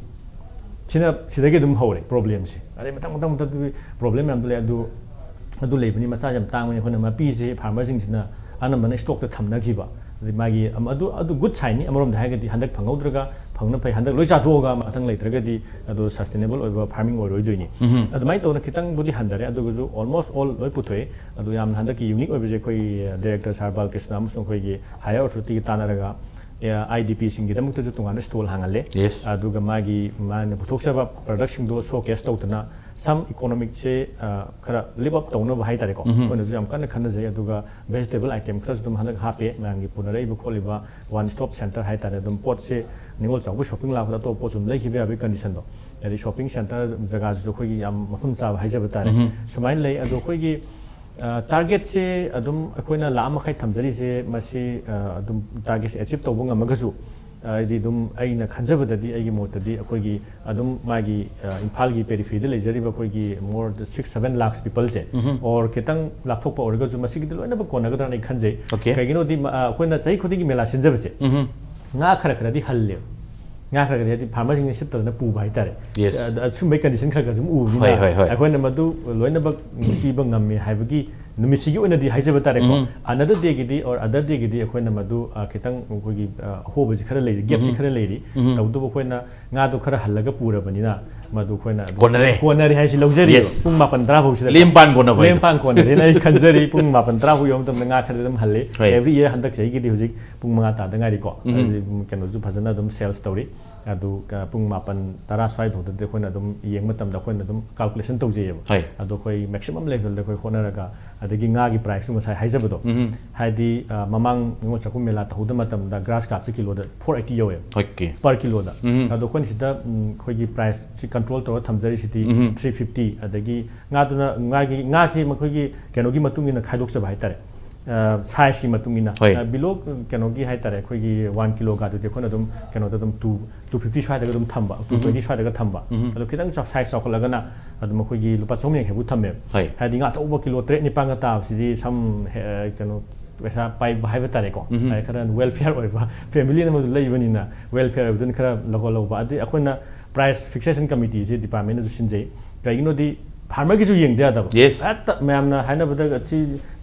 ꯁꯤꯅ ꯁꯤꯗꯒꯤ ꯑꯗꯨꯝ ꯍꯧꯔꯦ ꯄ꯭ꯔꯣꯕ꯭ꯂꯦꯝꯁꯦ꯫ ꯑꯗꯩ ꯃꯊꯪ ꯃꯊꯪ ꯃꯊꯪ ꯄ꯭ꯔꯣꯕ꯭ꯂꯦꯝ ꯃꯌꯥꯝꯗꯣ ꯂꯩ꯫ ꯑꯗꯨ ꯑꯗꯨ ꯂꯩꯕꯅꯤ, ꯃꯆꯥꯁꯦ ꯌꯥꯝ ꯇꯥꯡꯕꯅꯤ꯫ ꯑꯩꯈꯣꯏꯅ ꯃꯄꯤꯁꯦ ꯐꯥꯔꯃꯔꯁꯤꯡꯁꯤꯅ ꯑꯅꯝꯕꯅ ꯏꯁꯇꯣꯛꯇ ꯊꯝꯅꯈꯤꯕ꯫ ꯑꯗꯩ ꯃꯥꯒꯤ ꯑꯃ-, ꯑꯗꯨ, ꯑꯗꯨ ꯒꯨꯗ ꯁꯥꯏꯟꯅꯤ꯫ ꯑꯃꯔꯣꯝꯗ ꯍꯥꯏꯔꯒꯗꯤ ꯍꯟꯗꯛ ꯐꯪꯍꯧꯗ꯭ꯔꯒ ꯐꯪꯅ ꯐꯩ, ꯍꯟꯗꯛ ꯂꯣꯏ ꯆꯥꯊꯣꯛꯑꯒ ꯃꯊꯪ ꯂꯩꯇ꯭ꯔꯒꯗꯤ ꯑꯗꯨ ꯁꯁꯇꯦꯅꯦꯕꯜ ꯑꯣꯏꯕ ꯐꯥꯔꯃꯤꯡ ꯑꯣꯏꯔꯣꯏꯗꯣꯏꯅꯤ꯫ ꯑꯗꯨꯃꯥꯏꯅ ꯇꯧꯗꯅ ꯈꯤꯇꯪꯕꯨꯗꯤ ꯍꯟꯊꯔꯦ, ꯑꯗꯨꯒꯁꯨ almost all ꯂꯣꯏ ꯄꯨꯊꯣꯛꯑꯦ꯫ ꯑꯗꯨ ꯌꯥꯝꯅ ꯍꯟꯗꯛꯀꯤ ꯌꯨꯅꯤꯛ ꯑꯣꯏꯕꯁꯦ ꯑꯩꯈꯣꯏ ꯗꯥꯏꯔꯦꯛꯇꯔ ꯁꯥꯔ ꯕꯥꯂꯀ꯭ꯔꯤꯁꯅ ꯑꯃꯁꯨꯡ ꯑꯩꯈꯣꯏꯒꯤ ꯍꯥꯌꯔ ꯑꯣꯊꯣꯔꯤꯇꯤꯒ ꯇꯥꯟꯅꯔꯒ ꯑꯥꯏ ꯗꯤ ꯄꯤꯁꯤꯡꯒꯤꯗꯃꯛꯇꯁꯨ ꯇꯣꯉꯥꯟꯕ ꯁ꯭ꯇꯣꯜ ꯍꯥꯡꯍꯜꯂꯦ꯫ Yes꯫ ꯑꯗꯨꯒ ꯃꯥꯒꯤ, ꯃꯥꯅ ꯄꯨꯊꯣꯛꯆꯕ ꯄ꯭ꯔꯗꯛꯁꯤꯡꯗꯣ ꯁꯣ ꯀꯦꯁ ꯇꯧꯗꯅ ꯁꯝ ꯏꯀꯣꯅꯣꯃꯤꯛꯁꯦ, ꯑ, ꯈꯔ ꯂꯤꯞ ꯑꯞ ꯇꯧꯅꯕ ꯍꯥꯏꯇꯥꯔꯦꯀꯣ꯫ ꯑꯩꯈꯣꯏꯅꯁꯨ ꯌꯥꯝ ꯀꯟꯅ ꯈꯟꯅꯖꯩ꯫ ꯑꯗꯨꯒ ꯚꯦꯖꯤꯇꯦꯕꯜ ꯑꯥꯏꯇꯦꯝ ꯈꯔꯁꯨ ꯑꯗꯨꯝ ꯍꯟꯗꯛ ꯍꯥꯞꯄꯦ꯫ ꯃꯌꯥꯝꯒꯤ ꯄꯨꯅꯔꯛꯏꯕ ꯈꯣꯠꯂꯤꯕ ꯋꯥꯟ ꯁ꯭ꯇꯣꯞ ꯁꯦꯟꯇꯔ ꯍꯥꯏꯇꯥꯔꯦ꯫ ꯑꯗꯨꯝ ꯄꯣꯠꯁꯦ ꯅꯤꯉꯣꯜ ꯆꯥꯎꯕ ꯁꯣꯞꯄꯤꯡ ꯂꯥꯛꯄꯗ ꯑꯇꯣꯞꯄ ꯄꯣꯠꯁꯨ ꯑꯗꯨꯝ ꯂꯩꯈꯤꯕ ꯌꯥꯕꯒꯤ ꯀꯟꯗꯤꯁꯟꯗꯣ꯫ ꯍꯥꯏꯗꯤ ꯁꯣꯞꯄꯤꯡ ꯁꯦꯟꯇꯔ ꯖꯒꯥꯁꯤꯁꯨ ꯑꯩꯈꯣꯏꯒꯤ ꯌꯥꯝ ꯃꯐꯝ ꯆꯥꯕ ꯍꯥꯏꯖꯕ ꯇꯥꯔꯦ꯫ ꯁꯨꯃꯥꯏꯅ ꯂꯩ꯫ ꯑꯗꯣ ꯑꯩꯈꯣꯏꯒꯤ ꯇꯥꯔꯒꯦꯠꯁꯦ ꯑꯗꯨꯝ ꯑꯩꯈꯣꯏꯅ ꯂꯥꯛ ꯑꯃ ꯃꯈꯥꯏ ꯊꯝꯖꯔꯤꯁꯦ, ꯃꯁꯤ ꯑꯗꯨꯝ ꯇꯥꯔꯒꯦꯠꯁꯦ ꯑꯦꯆꯤꯞ ꯇꯧꯕ ꯉꯝꯃꯒꯁꯨ, ꯍꯥꯏꯗꯤ ꯑꯗꯨꯝ ꯑꯩꯅ ꯈꯟꯖꯕꯗꯗꯤ, ꯑꯩꯒꯤ ꯃꯣꯠꯇꯗꯤ, ꯑꯩꯈꯣꯏꯒꯤ ꯑꯗꯨꯝ ꯃꯥꯒꯤ ꯏꯝꯐꯥꯜꯒꯤ ꯄꯦꯔꯤꯐꯦꯔꯤꯗ ꯂꯩꯖꯔꯤꯕ ꯑꯩꯈꯣꯏꯒꯤ more six seven lakhs peopleꯁꯦ, or ꯈꯤꯇꯪ ꯂꯥꯞꯊꯣꯛꯄ ꯑꯣꯏꯔꯒꯁꯨ, ꯃꯁꯤꯒꯤꯗꯤ ꯂꯣꯏꯅꯃꯛ ꯀꯣꯟꯅꯒꯗ꯭ꯔꯥꯅ ꯑꯩ ꯈꯟꯖꯩ꯫ Okay. ꯀꯩꯒꯤꯅꯣꯗꯤ, ꯑꯩꯈꯣꯏꯅ ꯆꯍꯤ ꯈꯨꯗꯤꯡꯒꯤ ꯃꯦꯂꯥ ꯁꯤꯟꯖꯕꯁꯦ, ꯉꯥ ꯈꯔ ꯈꯔꯗꯤ ꯍꯜꯂꯦꯕ꯫ ꯉꯥ ꯈꯔ ꯈꯔꯗꯤ ꯍꯥꯏꯗꯤ ꯐꯥꯔꯃꯔꯁꯤꯡꯅ ꯁꯤꯠꯇꯗꯅ ꯄꯨꯕ ꯍꯥꯏꯇꯥꯔꯦ꯫ Yes. ꯑꯁꯨꯝꯕꯒꯤ ꯀꯟꯗꯤꯁꯟ ꯈꯔ ꯈꯔ ꯁꯨꯝ ꯎꯕꯅꯤꯅ, ꯍꯣꯏ, ꯍꯣꯏ, ꯍꯣꯏ꯫ ꯑꯩꯈꯣꯏꯅ ꯃꯗꯨ ꯂꯣꯏꯅꯃꯛ ꯄꯤꯕ ꯉꯝꯃꯦ ꯍꯥꯏꯕꯒꯤ ꯅꯨꯃꯤꯠꯁꯤꯒꯤ ꯑꯣꯏꯅꯗꯤ ꯍꯥꯏꯖꯕ ꯇꯥꯔꯦꯀꯣ꯫ Another dayꯒꯤꯗꯤ or other dayꯒꯤꯗꯤ ꯑꯩꯈꯣꯏꯅ ꯃꯗꯨ ꯈꯤꯇꯪ ꯑꯩꯈꯣꯏꯒꯤ ꯑꯍꯣꯕꯁꯤ ꯈꯔ ꯂꯩꯔꯤ, ꯒꯦꯞꯁꯤ ꯈꯔ ꯂꯩꯔꯤ꯫ ꯇꯧꯕꯇꯕꯨ ꯑꯩꯈꯣꯏꯅ ꯉꯥꯗꯣ ꯈꯔ ꯍꯜꯂꯒ ꯄꯨꯔꯕꯅꯤꯅ, ꯃꯗꯨ ꯑꯩꯈꯣꯏꯅ ꯑꯗꯨꯝ ꯀꯣꯟꯅꯔꯦ꯫ ꯀꯣꯟꯅꯔꯦ ꯍꯥꯏꯁꯤ ꯂꯧꯖꯔꯤꯕ꯫ Yes. ꯄꯨꯡ ꯃꯥꯄꯟ ꯇꯔꯥ ꯐꯥꯎꯁꯤꯗ ꯂꯦꯝ ꯄꯥꯟ ꯀꯣꯟꯅꯕ ꯍꯥꯏꯗꯣ꯫ ꯂꯦꯝ ꯄꯥꯟ ꯀꯣꯟꯅꯔꯦꯅ ꯑꯩ ꯈꯟꯖꯔꯤ꯫ ꯄꯨꯡ ꯃꯥꯄꯟ ꯇꯔꯥ ꯐꯥꯎ ꯌꯧꯕ ꯃꯇꯝꯗ ꯉꯥ ꯈꯔꯗꯤ ꯑꯗꯨꯝ ꯍꯜꯂꯦ꯫ ꯍꯣꯏ꯫ Every year, ꯍꯟꯗꯛ ꯆꯍꯤꯒꯤꯗꯤ ꯍꯧꯖꯤꯛ ꯄꯨꯡ ꯃꯉꯥ ꯇꯥꯗ ꯉꯥꯏꯔꯤꯀꯣ꯫ ꯑꯗꯨꯗꯤ ꯀꯩꯅꯣꯁꯨ ꯐꯖꯅ ꯑꯗꯨꯝ ꯁꯦꯜꯁ ꯇꯧꯔꯤ꯫ ꯑꯗꯨ ꯄꯨꯡ ꯃꯥꯄꯟ ꯇꯔꯥ ꯁ꯭ꯋꯥꯏ ꯐꯥꯎꯗꯗꯤ ꯑꯩꯈꯣꯏꯅ ꯑꯗꯨꯝ ꯌꯦꯡꯕ ꯃꯇꯝꯗ ꯑꯩꯈꯣꯏꯅ ꯑꯗꯨꯝ ꯀꯥꯜꯀꯨꯂꯦꯁꯟ ꯇꯧꯖꯩꯌꯦꯕ꯫ ꯍꯣꯏ꯫ ꯑꯗꯣ ꯑꯩꯈꯣꯏ ꯃꯦꯛꯁꯤꯃꯝ ꯂꯦꯚꯦꯜꯗ ꯑꯩꯈꯣꯏ ꯍꯣꯠꯅꯔꯒ, ꯑꯗꯒꯤ ꯉꯥꯒꯤ ꯄ꯭ꯔꯥꯏꯁꯁꯨ ꯉꯁꯥꯏ ꯍꯥꯏꯖꯕꯗꯣ, ꯍꯥꯏꯗꯤ ꯃꯃꯥꯡ ꯅꯤꯉꯣꯜ ꯆꯥꯛꯈꯨꯝ ꯃꯦꯂꯥ ꯇꯧꯍꯧꯗ ꯃꯇꯝꯗ ꯒ꯭ꯔꯥꯁ ꯀꯥꯞꯁꯦ ꯀꯤꯂꯣꯗ four eighty ꯌꯧꯋꯦꯕ꯫ Okay. Per ꯀꯤꯂꯣꯗ꯫ ꯎꯝ꯫ ꯑꯗꯣ ꯑꯩꯈꯣꯏꯅ ꯁꯤꯗ ꯎꯝ, ꯑꯩꯈꯣꯏꯒꯤ ꯄ꯭ꯔꯥꯏꯁꯁꯤ ꯀꯟꯇ꯭ꯔꯣꯜ ꯇꯧꯔ ꯊꯝꯖꯔꯤꯁꯤꯗꯤ ꯎꯝ꯫ Three fifty, ꯑꯗꯒꯤ ꯉꯥꯗꯨꯅ ꯉꯥꯒꯤ ꯉꯥꯁꯤ ꯃꯈꯣꯏꯒꯤ ꯀꯩꯅꯣꯒꯤ ꯃꯇꯨꯡ ꯏꯟꯅ ꯈꯥꯏꯗꯣꯛꯆꯕ ꯍꯥꯏꯇꯥꯔꯦ꯫ ꯁꯥꯏꯖꯀꯤ ꯃꯇꯨꯡ ꯏꯟꯅ꯫ ꯍꯣꯏ꯫ ꯕꯤꯂꯣ ꯀꯩꯅꯣꯒꯤ ꯍꯥꯏꯇꯥꯔꯦ, ꯑꯩꯈꯣꯏꯒꯤ ꯋꯥꯟ ꯀꯤꯂꯣꯒꯗꯨꯗꯤ ꯑꯩꯈꯣꯏꯅ ꯑꯗꯨꯝ ꯀꯩꯅꯣꯗ ꯑꯗꯨꯝ two two fifty ꯁ꯭ꯋꯥꯏꯗꯒ ꯑꯗꯨꯝ ꯊꯝꯕ, two twenty ꯁ꯭ꯋꯥꯏꯗꯒ ꯊꯝꯕ꯫ ꯑꯗꯣ ꯈꯤꯇꯪ ꯆꯥꯎ-, ꯁꯥꯏꯖ ꯆꯥꯎꯈꯠꯂꯒꯅ ꯑꯗꯨꯝ ꯑꯩꯈꯣꯏꯒꯤ ꯂꯨꯄꯥ ꯆꯍꯨꯝ ꯌꯥꯡꯈꯩ ꯐꯥꯎ ꯊꯝꯃꯦꯕ꯫ ꯍꯣꯏ꯫ ꯍꯥꯏꯗꯤ ꯉꯥ ꯑꯆꯧꯕ ꯀꯤꯂꯣ ꯇꯔꯦꯠ ꯅꯤꯄꯥꯟꯒ ꯇꯥꯕꯁꯤꯗꯤ ꯁꯝ ꯍꯦ-, ꯀꯩꯅꯣ ꯄꯩꯁꯥ ꯄꯥꯏꯕ ꯍꯥꯏꯕ ꯇꯥꯔꯦꯀꯣ꯫ ꯍꯥꯏꯗꯤ ꯈꯔ welfare ꯑꯣꯏꯕ family ꯑꯃꯁꯨ ꯂꯩꯕꯅꯤꯅ, welfare ꯑꯣꯏꯕꯗꯨꯅ ꯈꯔ ꯂꯧꯍꯧꯕ꯫ ꯑꯗꯩ ꯑꯩꯈꯣꯏꯅ price fixation committeeꯁꯦ departmentꯅꯁꯨ ꯁꯤꯟꯖꯩ꯫ ꯀꯩꯒꯤꯅꯣꯗꯤ farmerꯒꯤꯁꯨ ꯌꯦꯡꯗ ꯌꯥꯗꯕ꯫ Yes. ꯍꯦꯛꯇ ꯃꯌꯥꯝꯅ ꯍꯥꯏꯅꯕꯗ ꯁꯤ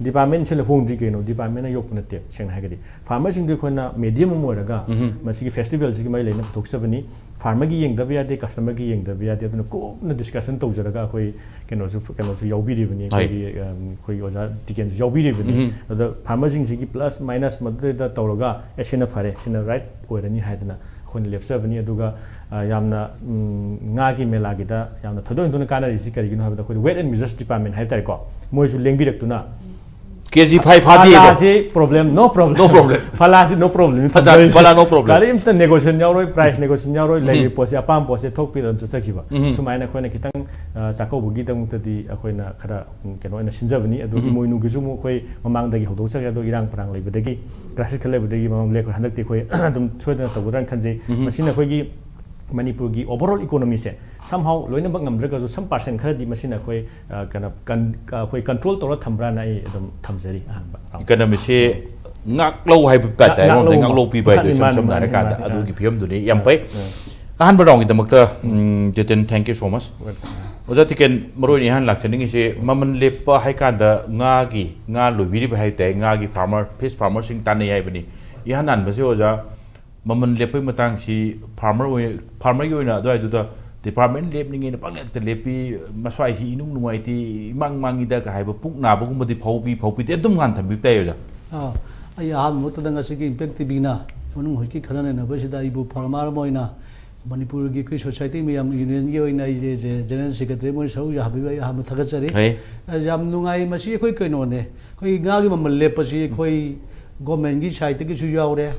departmentꯁꯦ ꯂꯩꯍꯣꯡꯗ꯭ꯔꯤ ꯀꯩꯅꯣ, departmentꯅ ꯌꯣꯛꯄ ꯅꯠꯇꯦ, ꯁꯦꯡꯅ ꯍꯥꯏꯔꯒꯗꯤ꯫ Farmerꯁꯤꯡꯗꯣ ꯑꯩꯈꯣꯏꯅ medium ꯑꯃ ꯑꯣꯏꯔꯒ ꯃꯁꯤꯒꯤ festivalꯁꯤꯒꯤ ꯃꯔꯤ ꯂꯩꯅ ꯄꯨꯊꯣꯛꯆꯕꯅꯤ꯫ Farmerꯒꯤ ꯌꯦꯡꯗꯕ ꯌꯥꯗꯦ, customerꯒꯤ ꯌꯦꯡꯗꯕ ꯌꯥꯗꯦ꯫ ꯑꯗꯨꯅ ꯀꯨꯞꯅ discussion ꯇꯧꯖꯔꯒ ꯑꯩꯈꯣꯏ ꯀꯩꯅꯣꯁꯨ, ꯀꯩꯅꯣꯁꯨ ꯌꯥꯎꯕꯤꯔꯤꯕꯅꯤ, ꯍꯣꯏ꯫ ꯑꯩꯈꯣꯏꯒꯤ, ꯑꯝ, ꯑꯩꯈꯣꯏꯒꯤ ꯑꯣꯖꯥ ꯇꯤꯀꯦꯟꯁꯨ ꯌꯥꯎꯕꯤꯔꯤꯕꯅꯤ꯫ ꯑꯗ farmerꯁꯤꯡꯁꯤꯒꯤ plus minus ꯃꯗꯨꯗꯩꯗ ꯇꯧꯔꯒ, "ꯑꯦ, ꯁꯤꯅ ꯐꯔꯦ, ꯁꯤꯅ right ꯑꯣꯏꯔꯅꯤ" ꯍꯥꯏꯗꯅ ꯑꯩꯈꯣꯏꯅ ꯂꯦꯞꯆꯕꯅꯤ꯫ ꯑꯗꯨꯒ, ꯑ, ꯌꯥꯝꯅ, ꯎꯝ, ꯉꯥꯒꯤ ꯃꯦꯂꯥꯒꯤꯗ ꯌꯥꯝꯅ ꯊꯣꯏꯗꯣꯛ ꯍꯦꯟꯗꯣꯛꯅ ꯀꯥꯟꯅꯔꯤꯁꯤ ꯀꯔꯤꯒꯤꯅꯣ ꯍꯥꯏꯕꯗ, ꯑꯩꯈꯣꯏꯗ Weight and Measures department ꯍꯥꯏꯕ ꯇꯥꯔꯦꯀꯣ, ꯃꯣꯏꯁꯨ ꯂꯦꯡꯕꯤꯔꯛꯇꯨꯅ ꯀꯦ ꯖꯤ ꯐꯥꯏꯚ ꯐꯥꯗꯦꯕ꯫ ꯐꯂꯥꯁꯤ ꯄ꯭ꯔꯣꯕ꯭ꯂꯦꯝ ꯅꯣ ꯄ꯭ꯔꯣꯕ꯭ꯂꯦꯝ꯫ No problem. ꯐꯂꯥꯁꯤ ꯅꯣ ꯄ꯭ꯔꯣꯕ꯭ꯂꯦꯝ꯫ ꯐꯖ- ꯐꯂꯥ no problem. ꯀꯔꯤꯝꯇ ꯅꯦꯒꯣꯁꯤꯌꯦꯁꯟ ꯌꯥꯎꯔꯣꯏ, ꯄ꯭ꯔꯥꯏꯁ ꯅꯦꯒꯣꯁꯤꯌꯦꯁꯟ ꯌꯥꯎꯔꯣꯏ, ꯂꯩꯔꯤꯕ ꯄꯣꯠꯁꯦ ꯑꯄꯥꯝꯕ ꯄꯣꯠꯁꯦ ꯊꯣꯛꯄꯤꯔ ꯑꯗꯨꯝ ꯆꯠꯆꯈꯤꯕ꯫ ꯎꯝ. ꯁꯨꯃꯥꯏꯅ ꯑꯩꯈꯣꯏꯅ ꯈꯤꯇꯪ ꯑ, ꯆꯥꯛꯀꯧꯕꯒꯤꯗꯃꯛꯇꯗꯤ ꯑꯩꯈꯣꯏꯅ ꯈꯔ ꯎꯝ, ꯀꯩꯅꯣ ꯑꯣꯏꯅ ꯁꯤꯟꯖꯕꯅꯤ꯫ ꯑꯗꯨ ꯏꯃꯣꯏꯅꯨꯒꯤꯁꯨ ꯑꯃꯨꯛ ꯑꯩꯈꯣꯏ ꯃꯃꯥꯡꯗꯒꯤ ꯍꯧꯗꯣꯛꯆꯔꯦ, ꯑꯗꯣ ꯏꯔꯥꯡ ꯄꯔꯥꯡ ꯂꯩꯕꯗꯒꯤ ꯀ꯭ꯔꯥꯏꯁꯤꯁ ꯈꯔ ꯂꯩꯕꯗꯒꯤ ꯃꯃꯥꯡ ꯂꯦꯞꯈ꯭ꯔꯦ꯫ ꯍꯟꯗꯛꯇꯤ ꯑꯩꯈꯣꯏ ꯑꯗꯨꯝ ꯁꯣꯏꯗꯅ ꯇꯧꯒꯗ꯭ꯔꯥꯅ ꯈꯟꯖꯩ꯫ ꯃꯁꯤꯅ ꯑꯩꯈꯣꯏꯒꯤ ꯃꯅꯤꯄꯨꯔꯒꯤ overall economy ꯁꯦ somehow ꯂꯣꯏꯅꯃꯛ ꯉꯝꯗ꯭ꯔꯒꯁꯨ some percent ꯈꯔꯗꯤ ꯃꯁꯤꯅ ꯑꯩꯈꯣꯏ ꯑ, ꯀꯩꯅꯣ ꯀꯟ- ꯑ, ꯑꯩꯈꯣꯏ ꯀꯟꯇ꯭ꯔꯣꯜ ꯇꯧꯔ ꯊꯝꯕ꯭ꯔꯥꯅ ꯑꯩ ꯑꯗꯨꯝ ꯊꯝꯖꯔꯤ ꯑꯍꯥꯟꯕ round꯫ Economy ꯁꯦ ꯉꯥꯛꯂꯧ ꯍꯥꯏꯕ ꯇꯥꯏꯞꯇ, ꯉꯥꯛ- ꯑꯩꯉꯣꯟꯗ ꯉꯥꯛꯂꯧ ꯉꯥꯛꯂꯧ ꯄꯤꯕ ꯍꯥꯏꯗꯤ ꯃꯥꯅꯤ, ꯏꯁꯝ ꯃꯥꯅꯤ, ꯁꯝꯅ ꯃꯥꯅꯤ, ꯍꯥꯏꯔꯀꯥꯟꯗ ꯃꯥꯅꯤ, ꯑꯗꯨꯒꯤ ꯑꯥ. ꯐꯤꯕꯝꯗꯨꯅꯤ ꯌꯥꯝ ꯐꯩ꯫ ꯑꯍꯥꯟꯕ round ꯒꯤꯗꯃꯛꯇ um, ꯖꯦꯇꯟ, thank you so much. ꯑꯣꯖꯥ ꯇꯤꯀꯦꯟ, ꯃꯔꯨ ꯑꯣꯏꯅ ꯏꯍꯥꯟ ꯂꯥꯛꯆꯅꯤꯡꯉꯤꯁꯦ ꯃꯃꯜ ꯂꯦꯞꯄ ꯍꯥꯏꯀꯥꯟꯗ ꯉꯥꯒꯤ, ꯉꯥ ꯂꯣꯏꯕꯤꯔꯤꯕ ꯍꯥꯏ ꯇꯥꯏ, ꯉꯥꯒꯤ farmer, fish farmer ꯁꯤꯡ ꯇꯥꯟꯅꯩ ꯍꯥꯏꯕꯅꯤ꯫ ꯏꯍꯥꯟ ꯍꯥꯟꯕꯁꯦ ꯑꯣꯖꯥ, ꯃꯃꯜ ꯂꯦꯞꯄꯒꯤ ꯃꯇꯥꯡꯁꯤ farmer ꯑꯣꯏ-, farmer ꯒꯤ ꯑꯣꯏꯅ ꯑꯗꯨꯋꯥꯏꯗꯨꯗ department ꯂꯦꯞꯅꯤꯡꯉꯦꯅ ꯄꯪꯂꯦꯞꯇ ꯂꯦꯞꯄꯤ, ꯃꯁ꯭ꯋꯥꯏꯁꯤ ꯏꯅꯨꯡ ꯅꯨꯡꯉꯥꯏꯇꯦ, ꯏꯃꯥꯡ ꯃꯥꯡꯉꯤꯗ ꯀ ꯍꯥꯏꯕ ꯄꯨꯛ ꯅꯥꯕꯒꯨꯝꯕꯗꯤ ꯐꯥꯎꯕꯤ ꯐꯥꯎꯕꯤꯗꯦ, ꯑꯗꯨꯝ ꯉꯥꯟꯊꯕꯤꯕ ꯇꯥꯏ ꯑꯣꯖꯥ꯫ ꯑꯥ, ꯑꯩ ꯑꯍꯥꯟꯕ ꯃꯛꯇꯗ ꯉꯁꯤꯒꯤ Impact ꯇꯤ ꯚꯤꯅ ꯃꯅꯨꯡ ꯍꯧꯖꯤꯛꯀꯤ ꯈꯟꯅ ꯅꯩꯅꯕꯁꯤꯗ ꯑꯩꯕꯨ farmer ꯑꯃ ꯑꯣꯏꯅ ꯃꯅꯤꯄꯨꯔꯒꯤ ꯑꯩꯈꯣꯏ society ꯃꯌꯥꯝ unionꯒꯤ ꯑꯣꯏꯅ ꯑꯩꯁꯦ ꯖꯦ-, general secretary ꯑꯃ ꯑꯣꯏꯅ ꯁꯔꯨꯛ ꯌꯥꯍꯟꯕꯤꯕ ꯑꯩ ꯑꯍꯥꯟꯕ ꯊꯥꯒꯠꯆꯔꯤ꯫ ꯐꯩ꯫ ꯑ, ꯌꯥꯝ ꯅꯨꯡꯉꯥꯏ꯫ ꯃꯁꯤ ꯑꯩꯈꯣꯏ ꯀꯩꯅꯣꯅꯦ, ꯑꯩꯈꯣꯏ ꯉꯥꯒꯤ ꯃꯃꯜ ꯂꯦꯞꯄꯁꯤ ꯑꯩꯈꯣꯏ governmentꯀꯤ sideꯇꯒꯤꯁꯨ ꯌꯥꯎꯔꯦ,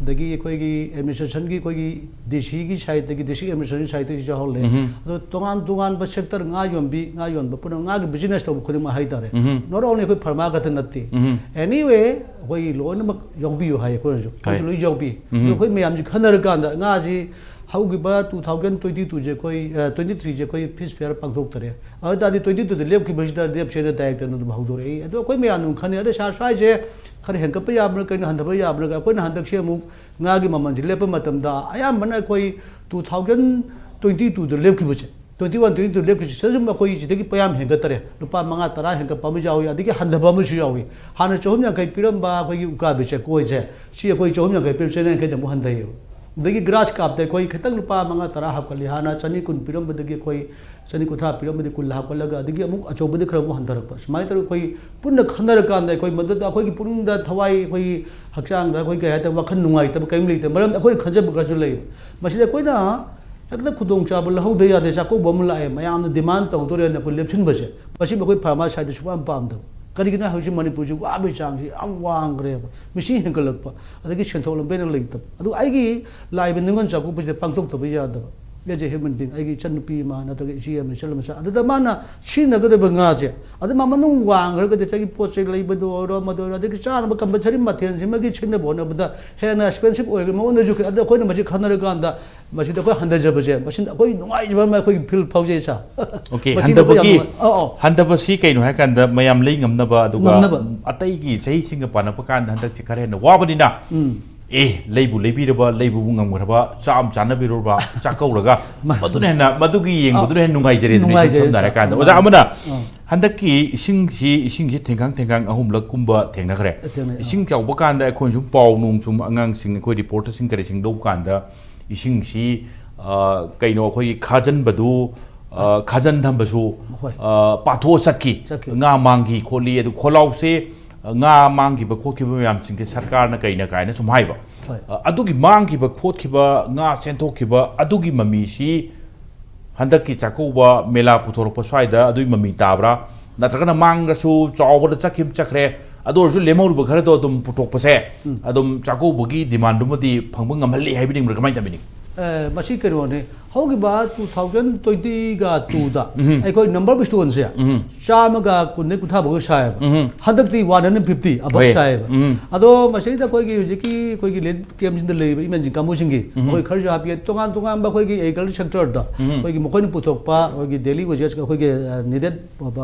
ꯑꯗꯒꯤ ꯑꯩꯈꯣꯏꯒꯤ administrationꯒꯤ ꯑꯩꯈꯣꯏꯒꯤ DCꯒꯤ sideꯇꯒꯤ, district administration sideꯇꯒꯤꯁꯨ ꯌꯥꯎꯍꯜꯂꯦ꯫ ꯑꯗꯣ ꯇꯣꯉꯥꯟ ꯇꯣꯉꯥꯟꯕ sector, ꯉꯥ ꯌꯣꯟꯕꯤ, ꯉꯥ ꯌꯣꯟꯕ ꯄꯨꯝꯅꯃꯛ, ꯉꯥꯒꯤ business ꯇꯧꯕ ꯈꯨꯗꯤꯡꯃꯛ ꯍꯥꯏꯇꯥꯔꯦ, not only ꯑꯩꯈꯣꯏ farmer ꯈꯛꯇ ꯅꯠꯇꯦ꯫ Anyway, ꯑꯩꯈꯣꯏ ꯂꯣꯏꯅꯃꯛ ꯌꯥꯎꯕꯤꯌꯨ ꯍꯥꯏ ꯑꯩꯈꯣꯏꯅꯁꯨ, ꯑꯩꯈꯣꯏꯁꯨ ꯂꯣꯏ ꯌꯥꯎꯕꯤ꯫ ꯑꯗꯣ ꯑꯩꯈꯣꯏ ꯃꯌꯥꯝꯁꯤ ꯈꯟꯅꯔꯀꯥꯟꯗ ꯉꯥꯁꯤ ꯍꯧꯈꯤꯕ two thousand twenty twoꯁꯦ ꯑꯩꯈꯣꯏ, ꯑ, twenty threeꯁꯦ ꯑꯩꯈꯣꯏ fish fair ꯄꯥꯡꯊꯣꯛꯇꯔꯦ꯫ ꯑꯗꯨ ꯇꯥꯔꯗꯤ twenty twoꯗ ꯂꯦꯞꯈꯤꯕꯁꯤꯗ ꯂꯦꯞꯁꯦꯅ directorꯅ ꯑꯗꯨꯝ ꯍꯧꯗꯣꯔꯛꯏ꯫ ꯑꯗꯣ ꯑꯩꯈꯣꯏ ꯃꯌꯥꯝ ꯑꯗꯨꯝ ꯈꯟꯅꯩ, "ꯑꯗ ꯁꯥꯔ, ꯁ꯭ꯋꯥꯏꯁꯦ ꯈꯔ ꯍꯦꯟꯒꯠꯄ ꯌꯥꯕ꯭ꯔꯥ, ꯀꯩꯅꯣ ꯍꯟꯊꯕ ꯌꯥꯕ꯭ꯔꯥ?" ꯑꯩꯈꯣꯏꯅ ꯍꯟꯗꯛꯁꯦ ꯑꯃꯨꯛ ꯉꯥꯒꯤ ꯃꯃꯜꯁꯦ ꯂꯦꯞꯄ ꯃꯇꯝꯗ ꯑꯌꯥꯝꯕꯅ ꯑꯩꯈꯣꯏ two thousand twenty twoꯗ ꯂꯦꯞꯈꯤꯕꯁꯦ, twenty one, twenty two ꯂꯦꯞꯈꯤꯕꯁꯦ, ꯁꯤꯗꯁꯨ ꯑꯩꯈꯣꯏ ꯁꯤꯗꯒꯤ ꯄꯌꯥꯝ ꯍꯦꯟꯒꯠꯇꯔꯦ꯫ ꯂꯨꯄꯥ ꯃꯉꯥ ꯇꯔꯥ ꯍꯦꯟꯒꯠꯄ ꯑꯃ ꯌꯥꯎꯏ, ꯑꯗꯒꯤ ꯍꯟꯊꯕ ꯑꯃꯁꯨ ꯌꯥꯎꯏ꯫ ꯍꯥꯟꯅ ꯆꯍꯨꯝ ꯌꯥꯡꯈꯩ ꯄꯤꯔꯝꯕ ꯑꯩꯈꯣꯏꯒꯤ ꯎꯀꯥꯕꯤ ꯆꯦꯀꯣꯏꯁꯦ, ꯁꯤ ꯑꯩꯈꯣꯏ ꯆꯍꯨꯝ ꯌꯥꯡꯈꯩ ꯄꯤꯔꯝ ꯆꯅꯤ ꯌꯥꯡꯈꯩꯗ ꯑꯃꯨꯛ ꯍꯟꯊꯩꯌꯦꯕ꯫ ꯑꯗꯒꯤ grass carpꯇ ꯑꯩꯈꯣꯏ ꯈꯤꯇꯪ ꯂꯨꯄꯥ ꯃꯉꯥ ꯇꯔꯥ ꯍꯥꯞꯀꯠꯂꯤ꯫ ꯍꯥꯟꯅ ꯆꯅꯤ ꯀꯨꯟ ꯄꯤꯔꯝꯕꯗꯒꯤ ꯑꯩꯈꯣꯏ ꯆꯅꯤ ꯀꯨꯟꯊ꯭ꯔꯥ ꯄꯤꯔꯝꯕꯗꯤ ꯀꯨꯟ ꯍꯥꯞꯀꯠꯂꯒ, ꯑꯗꯒꯤ ꯑꯃꯨꯛ ꯑꯆꯧꯕꯗꯤ ꯈꯔ ꯑꯃꯨꯛ ꯍꯟꯊꯔꯛꯄ꯫ ꯁꯨꯃꯥꯏꯅ ꯇꯧꯔꯒ ꯑꯩꯈꯣꯏ ꯄꯨꯟꯅ ꯈꯟꯅꯔꯀꯥꯟꯗ ꯑꯩꯈꯣꯏ ꯃꯗꯨꯗ ꯑꯩꯈꯣꯏꯒꯤ ꯄꯨꯛꯅꯤꯡꯗ, ꯊꯋꯥꯏ, ꯑꯩꯈꯣꯏꯒꯤ ꯍꯛꯆꯥꯡꯗ ꯑꯩꯈꯣꯏ ꯀꯩ ꯍꯥꯏꯇꯥꯔꯦ, ꯋꯥꯈꯜ ꯅꯨꯡꯉꯥꯏꯇꯕ ꯀꯔꯤꯝ ꯂꯩꯇꯦ꯫ ꯃꯔꯝꯗꯤ ꯑꯩꯈꯣꯏꯅ ꯈꯟꯖꯕ ꯈꯔꯁꯨ ꯂꯩ꯫ ꯃꯁꯤꯗ ꯑꯩꯈꯣꯏꯅ ꯍꯦꯛꯇ ꯈꯨꯗꯣꯡꯆꯥꯕ ꯂꯧꯍꯧꯗ ꯌꯥꯗꯦ, ꯆꯥꯛꯀꯧꯕ ꯑꯃ ꯂꯥꯛꯑꯦ, ꯃꯌꯥꯝꯅ demand ꯇꯧꯗꯣꯔꯦꯅ ꯑꯩꯈꯣꯏ ꯂꯦꯞꯁꯤꯟꯕꯁꯦ, ꯃꯁꯤꯕꯨ ꯑꯩꯈꯣꯏ farmer sideꯇ ꯁꯨꯛꯄꯥꯝ ꯄꯥꯝꯗꯕ꯫ ꯀꯔꯤꯒꯤꯅꯣ ꯍꯥꯏ ꯍꯧꯖꯤꯛ ꯃꯅꯤꯄꯨꯔꯁꯤ ꯋꯥꯕꯒꯤ ꯆꯥꯡꯁꯤ ꯌꯥꯝ ꯋꯥꯡꯈ꯭ꯔꯦꯕ꯫ ꯃꯤꯁꯤꯡ ꯍꯦꯟꯒꯠꯂꯛꯄ, ꯑꯗꯒꯤ ꯁꯦꯟꯊꯣꯛ ꯂꯝꯕꯤꯅ ꯂꯩꯇꯕ꯫ ꯑꯗꯨ ꯑꯩꯒꯤ ꯂꯥꯛꯏꯕ ꯅꯤꯉꯣꯜ ꯆꯥꯛꯀꯧꯕꯁꯤꯗ ꯄꯥꯡꯊꯣꯛꯇꯕ ꯌꯥꯗꯕ꯫ As a human being, ꯑꯩꯒꯤ ꯏꯆꯟꯅꯨꯄꯤ ꯑꯃ ꯅꯠꯇ꯭ꯔꯒ ꯏꯆꯦ ꯑꯃ, ꯏꯆꯜ ꯑꯃ, ꯑꯗꯨꯗ ꯃꯥꯅ ꯁꯤꯖꯤꯟꯅꯒꯗꯕ ꯉꯥꯁꯦ, ꯑꯗꯨ ꯃꯥ ꯃꯅꯨꯡ ꯋꯥꯡꯈ꯭ꯔꯒꯗꯤ ꯆꯥꯒꯤ ꯄꯣꯠ ꯆꯩ ꯂꯩꯕꯗ ꯑꯣꯏꯔꯣ, ꯑꯃꯗ ꯑꯣꯏꯔꯣ, ꯑꯗꯒꯤ ꯆꯥꯅꯕ compulsory ꯃꯊꯦꯜꯁꯤꯃꯒꯤ ꯁꯤꯖꯤꯟꯅꯕ ꯍꯣꯠꯅꯕꯗ ꯍꯦꯟꯅ expensive ꯑꯣꯏꯔꯒ ꯃꯉꯣꯟꯗꯁꯨ, ꯑꯗꯨ ꯑꯩꯈꯣꯏꯅ ꯃꯁꯤ ꯈꯟꯅꯔꯀꯥꯟꯗ ꯃꯁꯤꯗ ꯑꯩꯈꯣꯏ ꯍꯟꯊꯖꯕꯁꯦ, ꯃꯁꯤ ꯑꯩꯈꯣꯏ ꯅꯨꯡꯉꯥꯏꯖꯕ ꯑꯃ ꯑꯩꯈꯣꯏꯒꯤ feel ꯐꯥꯎꯖꯩ, ꯁꯥꯔ꯫ Okay, ꯃꯁꯤꯗ ꯑꯩꯈꯣꯏ ꯌꯥꯝ ꯍꯟꯊꯕꯒꯤ ꯅꯨꯡꯉꯥꯏ-, ꯑꯧ, ꯑꯧ꯫ ꯍꯟꯊꯕꯁꯤ ꯀꯩꯅꯣ ꯍꯥꯏꯀꯥꯟꯗ ꯃꯌꯥꯝ ꯂꯩ ꯉꯝꯅꯕ, ꯑꯗꯨꯒ ꯉꯝꯅꯕ꯫ ꯑꯇꯩꯒꯤ ꯆꯍꯤꯁꯤꯡꯒ ꯄꯥꯟꯅꯕ ꯀꯥꯟꯗ ꯍꯟꯗꯛꯁꯤ ꯈꯔ ꯍꯦꯟꯅ ꯋꯥꯕꯅꯤꯅ, ꯎꯝ꯫ ꯑꯦ, ꯂꯩꯕꯨ ꯂꯩꯕꯤꯔꯕ, ꯂꯩꯕꯕꯨ ꯉꯝꯈ꯭ꯔꯕ, ꯆꯥꯝ ꯆꯥꯅꯕꯤꯔꯨꯔꯕ, ꯆꯥꯛꯀꯧꯔꯒ, ꯃꯗꯨꯅ ꯍꯦꯟꯅ, ꯃꯗꯨꯒꯤ ꯌꯦꯡꯕꯗꯨꯅ ꯍꯦꯟꯅ ꯅꯨꯡꯉꯥꯏꯖꯔꯦ ꯑꯗꯨꯅ, ꯏꯁꯝ ꯅꯨꯡꯉꯥꯏꯖꯔꯦ, ꯁꯝꯅ ꯁꯥꯔ꯫ ꯍꯥꯏꯔꯀꯥꯟꯗ꯫ ꯎꯝ꯫ ꯑꯣꯖꯥ ꯑꯃꯅ ꯎꯝ꯫ ꯍꯟꯗꯛꯀꯤ ꯏꯁꯤꯡꯁꯤ, ꯏꯁꯤꯡꯁꯤ ꯊꯦꯡꯈꯥꯡ ꯊꯦꯡꯈꯥꯡ ꯑꯍꯨꯝꯂꯛ ꯀꯨꯝꯕ ꯊꯦꯡꯅꯈ꯭ꯔꯦ꯫ ꯊꯦꯡꯅꯩ, ꯑꯥ꯫ ꯏꯁꯤꯡ ꯆꯥꯎꯕ ꯀꯥꯟꯗ ꯑꯩꯈꯣꯏꯅ ꯁꯨꯝ ꯄꯥꯎ ꯅꯨꯡ ꯁꯨꯝ ꯑꯉꯥꯡꯁꯤꯡ, ꯑꯩꯈꯣꯏ reporterꯁꯤꯡ ꯀꯔꯤꯁꯤꯡ ꯂꯧꯕ ꯀꯥꯟꯗ ꯏꯁꯤꯡꯁꯤ, ꯑ, ꯀꯩꯅꯣ, ꯑꯩꯈꯣꯏꯒꯤ ꯈꯥꯖꯟꯕꯗꯨ, ꯑ, ꯈꯥꯖꯟ ꯊꯝꯕꯁꯨ, ꯍꯣꯏ꯫ ꯑ, ꯄꯥꯊꯣꯛꯑ ꯆꯠꯈꯤ꯫ ꯆꯠꯈꯤ꯫ ꯉꯥ ꯃꯥꯡꯈꯤ ꯈꯣꯠꯂꯤ, ꯑꯗꯨ ꯈꯣꯜꯂꯥꯎꯁꯦ, ꯑ, ꯉꯥ ꯃꯥꯡꯈꯤꯕ ꯈꯣꯠꯈꯤꯕ ꯃꯌꯥꯝꯁꯤꯡꯁꯦ ꯁꯔꯀꯥꯔꯅ ꯀꯩꯅ ꯀꯥꯏꯅ ꯁꯨꯝ ꯍꯥꯏꯕ꯫ ꯍꯣꯏ꯫ ꯑ, ꯑꯗꯨꯒꯤ ꯃꯥꯡꯈꯤꯕ ꯈꯣꯠꯈꯤꯕ, ꯉꯥ ꯆꯦꯟꯊꯣꯛꯈꯤꯕ ꯑꯗꯨꯒꯤ ꯃꯃꯤꯁꯤ ꯍꯟꯗꯛꯀꯤ ꯆꯥꯛꯀꯧꯕ ꯃꯦꯂꯥ ꯄꯨꯊꯣꯔꯛꯄ ꯁ꯭ꯋꯥꯏꯗ ꯑꯗꯨꯒꯤ ꯃꯃꯤ ꯇꯥꯕ꯭ꯔꯥ? ꯅꯠꯇ꯭ꯔꯒꯅ ꯃꯥꯡꯉꯁꯨ ꯆꯥꯎꯕꯗ ꯆꯠꯈꯤꯕ ꯆꯠꯈ꯭ꯔꯦ, ꯑꯗꯨ ꯑꯣꯏꯔꯁꯨ ꯂꯦꯝꯍꯧꯔꯤꯕ ꯈꯔꯗꯣ ꯑꯗꯨꯝ ꯄꯨꯊꯣꯛꯄꯁꯦ, ꯎꯝ꯫ ꯑꯗꯨꯝ ꯆꯥꯛꯀꯧꯕꯒꯤ demandꯗꯨꯃꯗꯤ ꯐꯪꯕ ꯉꯝꯍꯜꯂꯤ ꯍꯥꯏꯕꯤꯅꯤꯡꯕ꯭ꯔꯥ, ꯀꯃꯥꯏꯅ ꯇꯧꯕꯤꯅꯤꯡ? ꯑꯦ, ꯃꯁꯤ ꯀꯩꯅꯣꯅꯦ, ꯍꯧꯈꯤꯕ two thousand twentyꯒ twoꯗ ꯎꯝ꯫ ꯑꯩꯈꯣꯏ number of stoneꯁꯦ ꯎꯝ꯫ ꯆꯥꯝꯃꯒ ꯀꯨꯟꯗꯩ ꯀꯨꯟꯊ꯭ꯔꯥ ꯐꯥꯎꯕ ꯁꯥꯏꯌꯦꯕ꯫ ꯎꯝ꯫ ꯍꯟꯗꯛꯇꯤ one hundred fifty above ꯍꯣꯏ꯫ ꯁꯥꯏꯌꯦꯕ꯫ ꯎꯝ꯫ ꯑꯗꯣ ꯃꯁꯤꯗ ꯑꯩꯈꯣꯏꯒꯤ ꯍꯧꯖꯤꯛꯀꯤ ꯑꯩꯈꯣꯏꯒꯤ land campꯁꯤꯡꯗ ꯂꯩꯔꯤꯕ ꯏꯃꯦꯟꯁꯤꯡ ꯀꯥꯡꯕꯨꯁꯤꯡꯒꯤ ꯎꯝ꯫ ꯑꯩꯈꯣꯏ ꯈꯔꯁꯨ ꯍꯥꯞꯄꯤ, ꯇꯣꯉꯥꯟ ꯇꯣꯉꯥꯟꯕ ꯑꯩꯈꯣꯏꯒꯤ agriculture sectorꯗ ꯎꯝ꯫ ꯑꯩꯈꯣꯏꯒꯤ ꯃꯈꯣꯏꯅ ꯄꯨꯊꯣꯛꯄ ꯑꯩꯈꯣꯏꯒꯤ daily wages, ꯑꯩꯈꯣꯏꯒꯤ, ꯑ, needed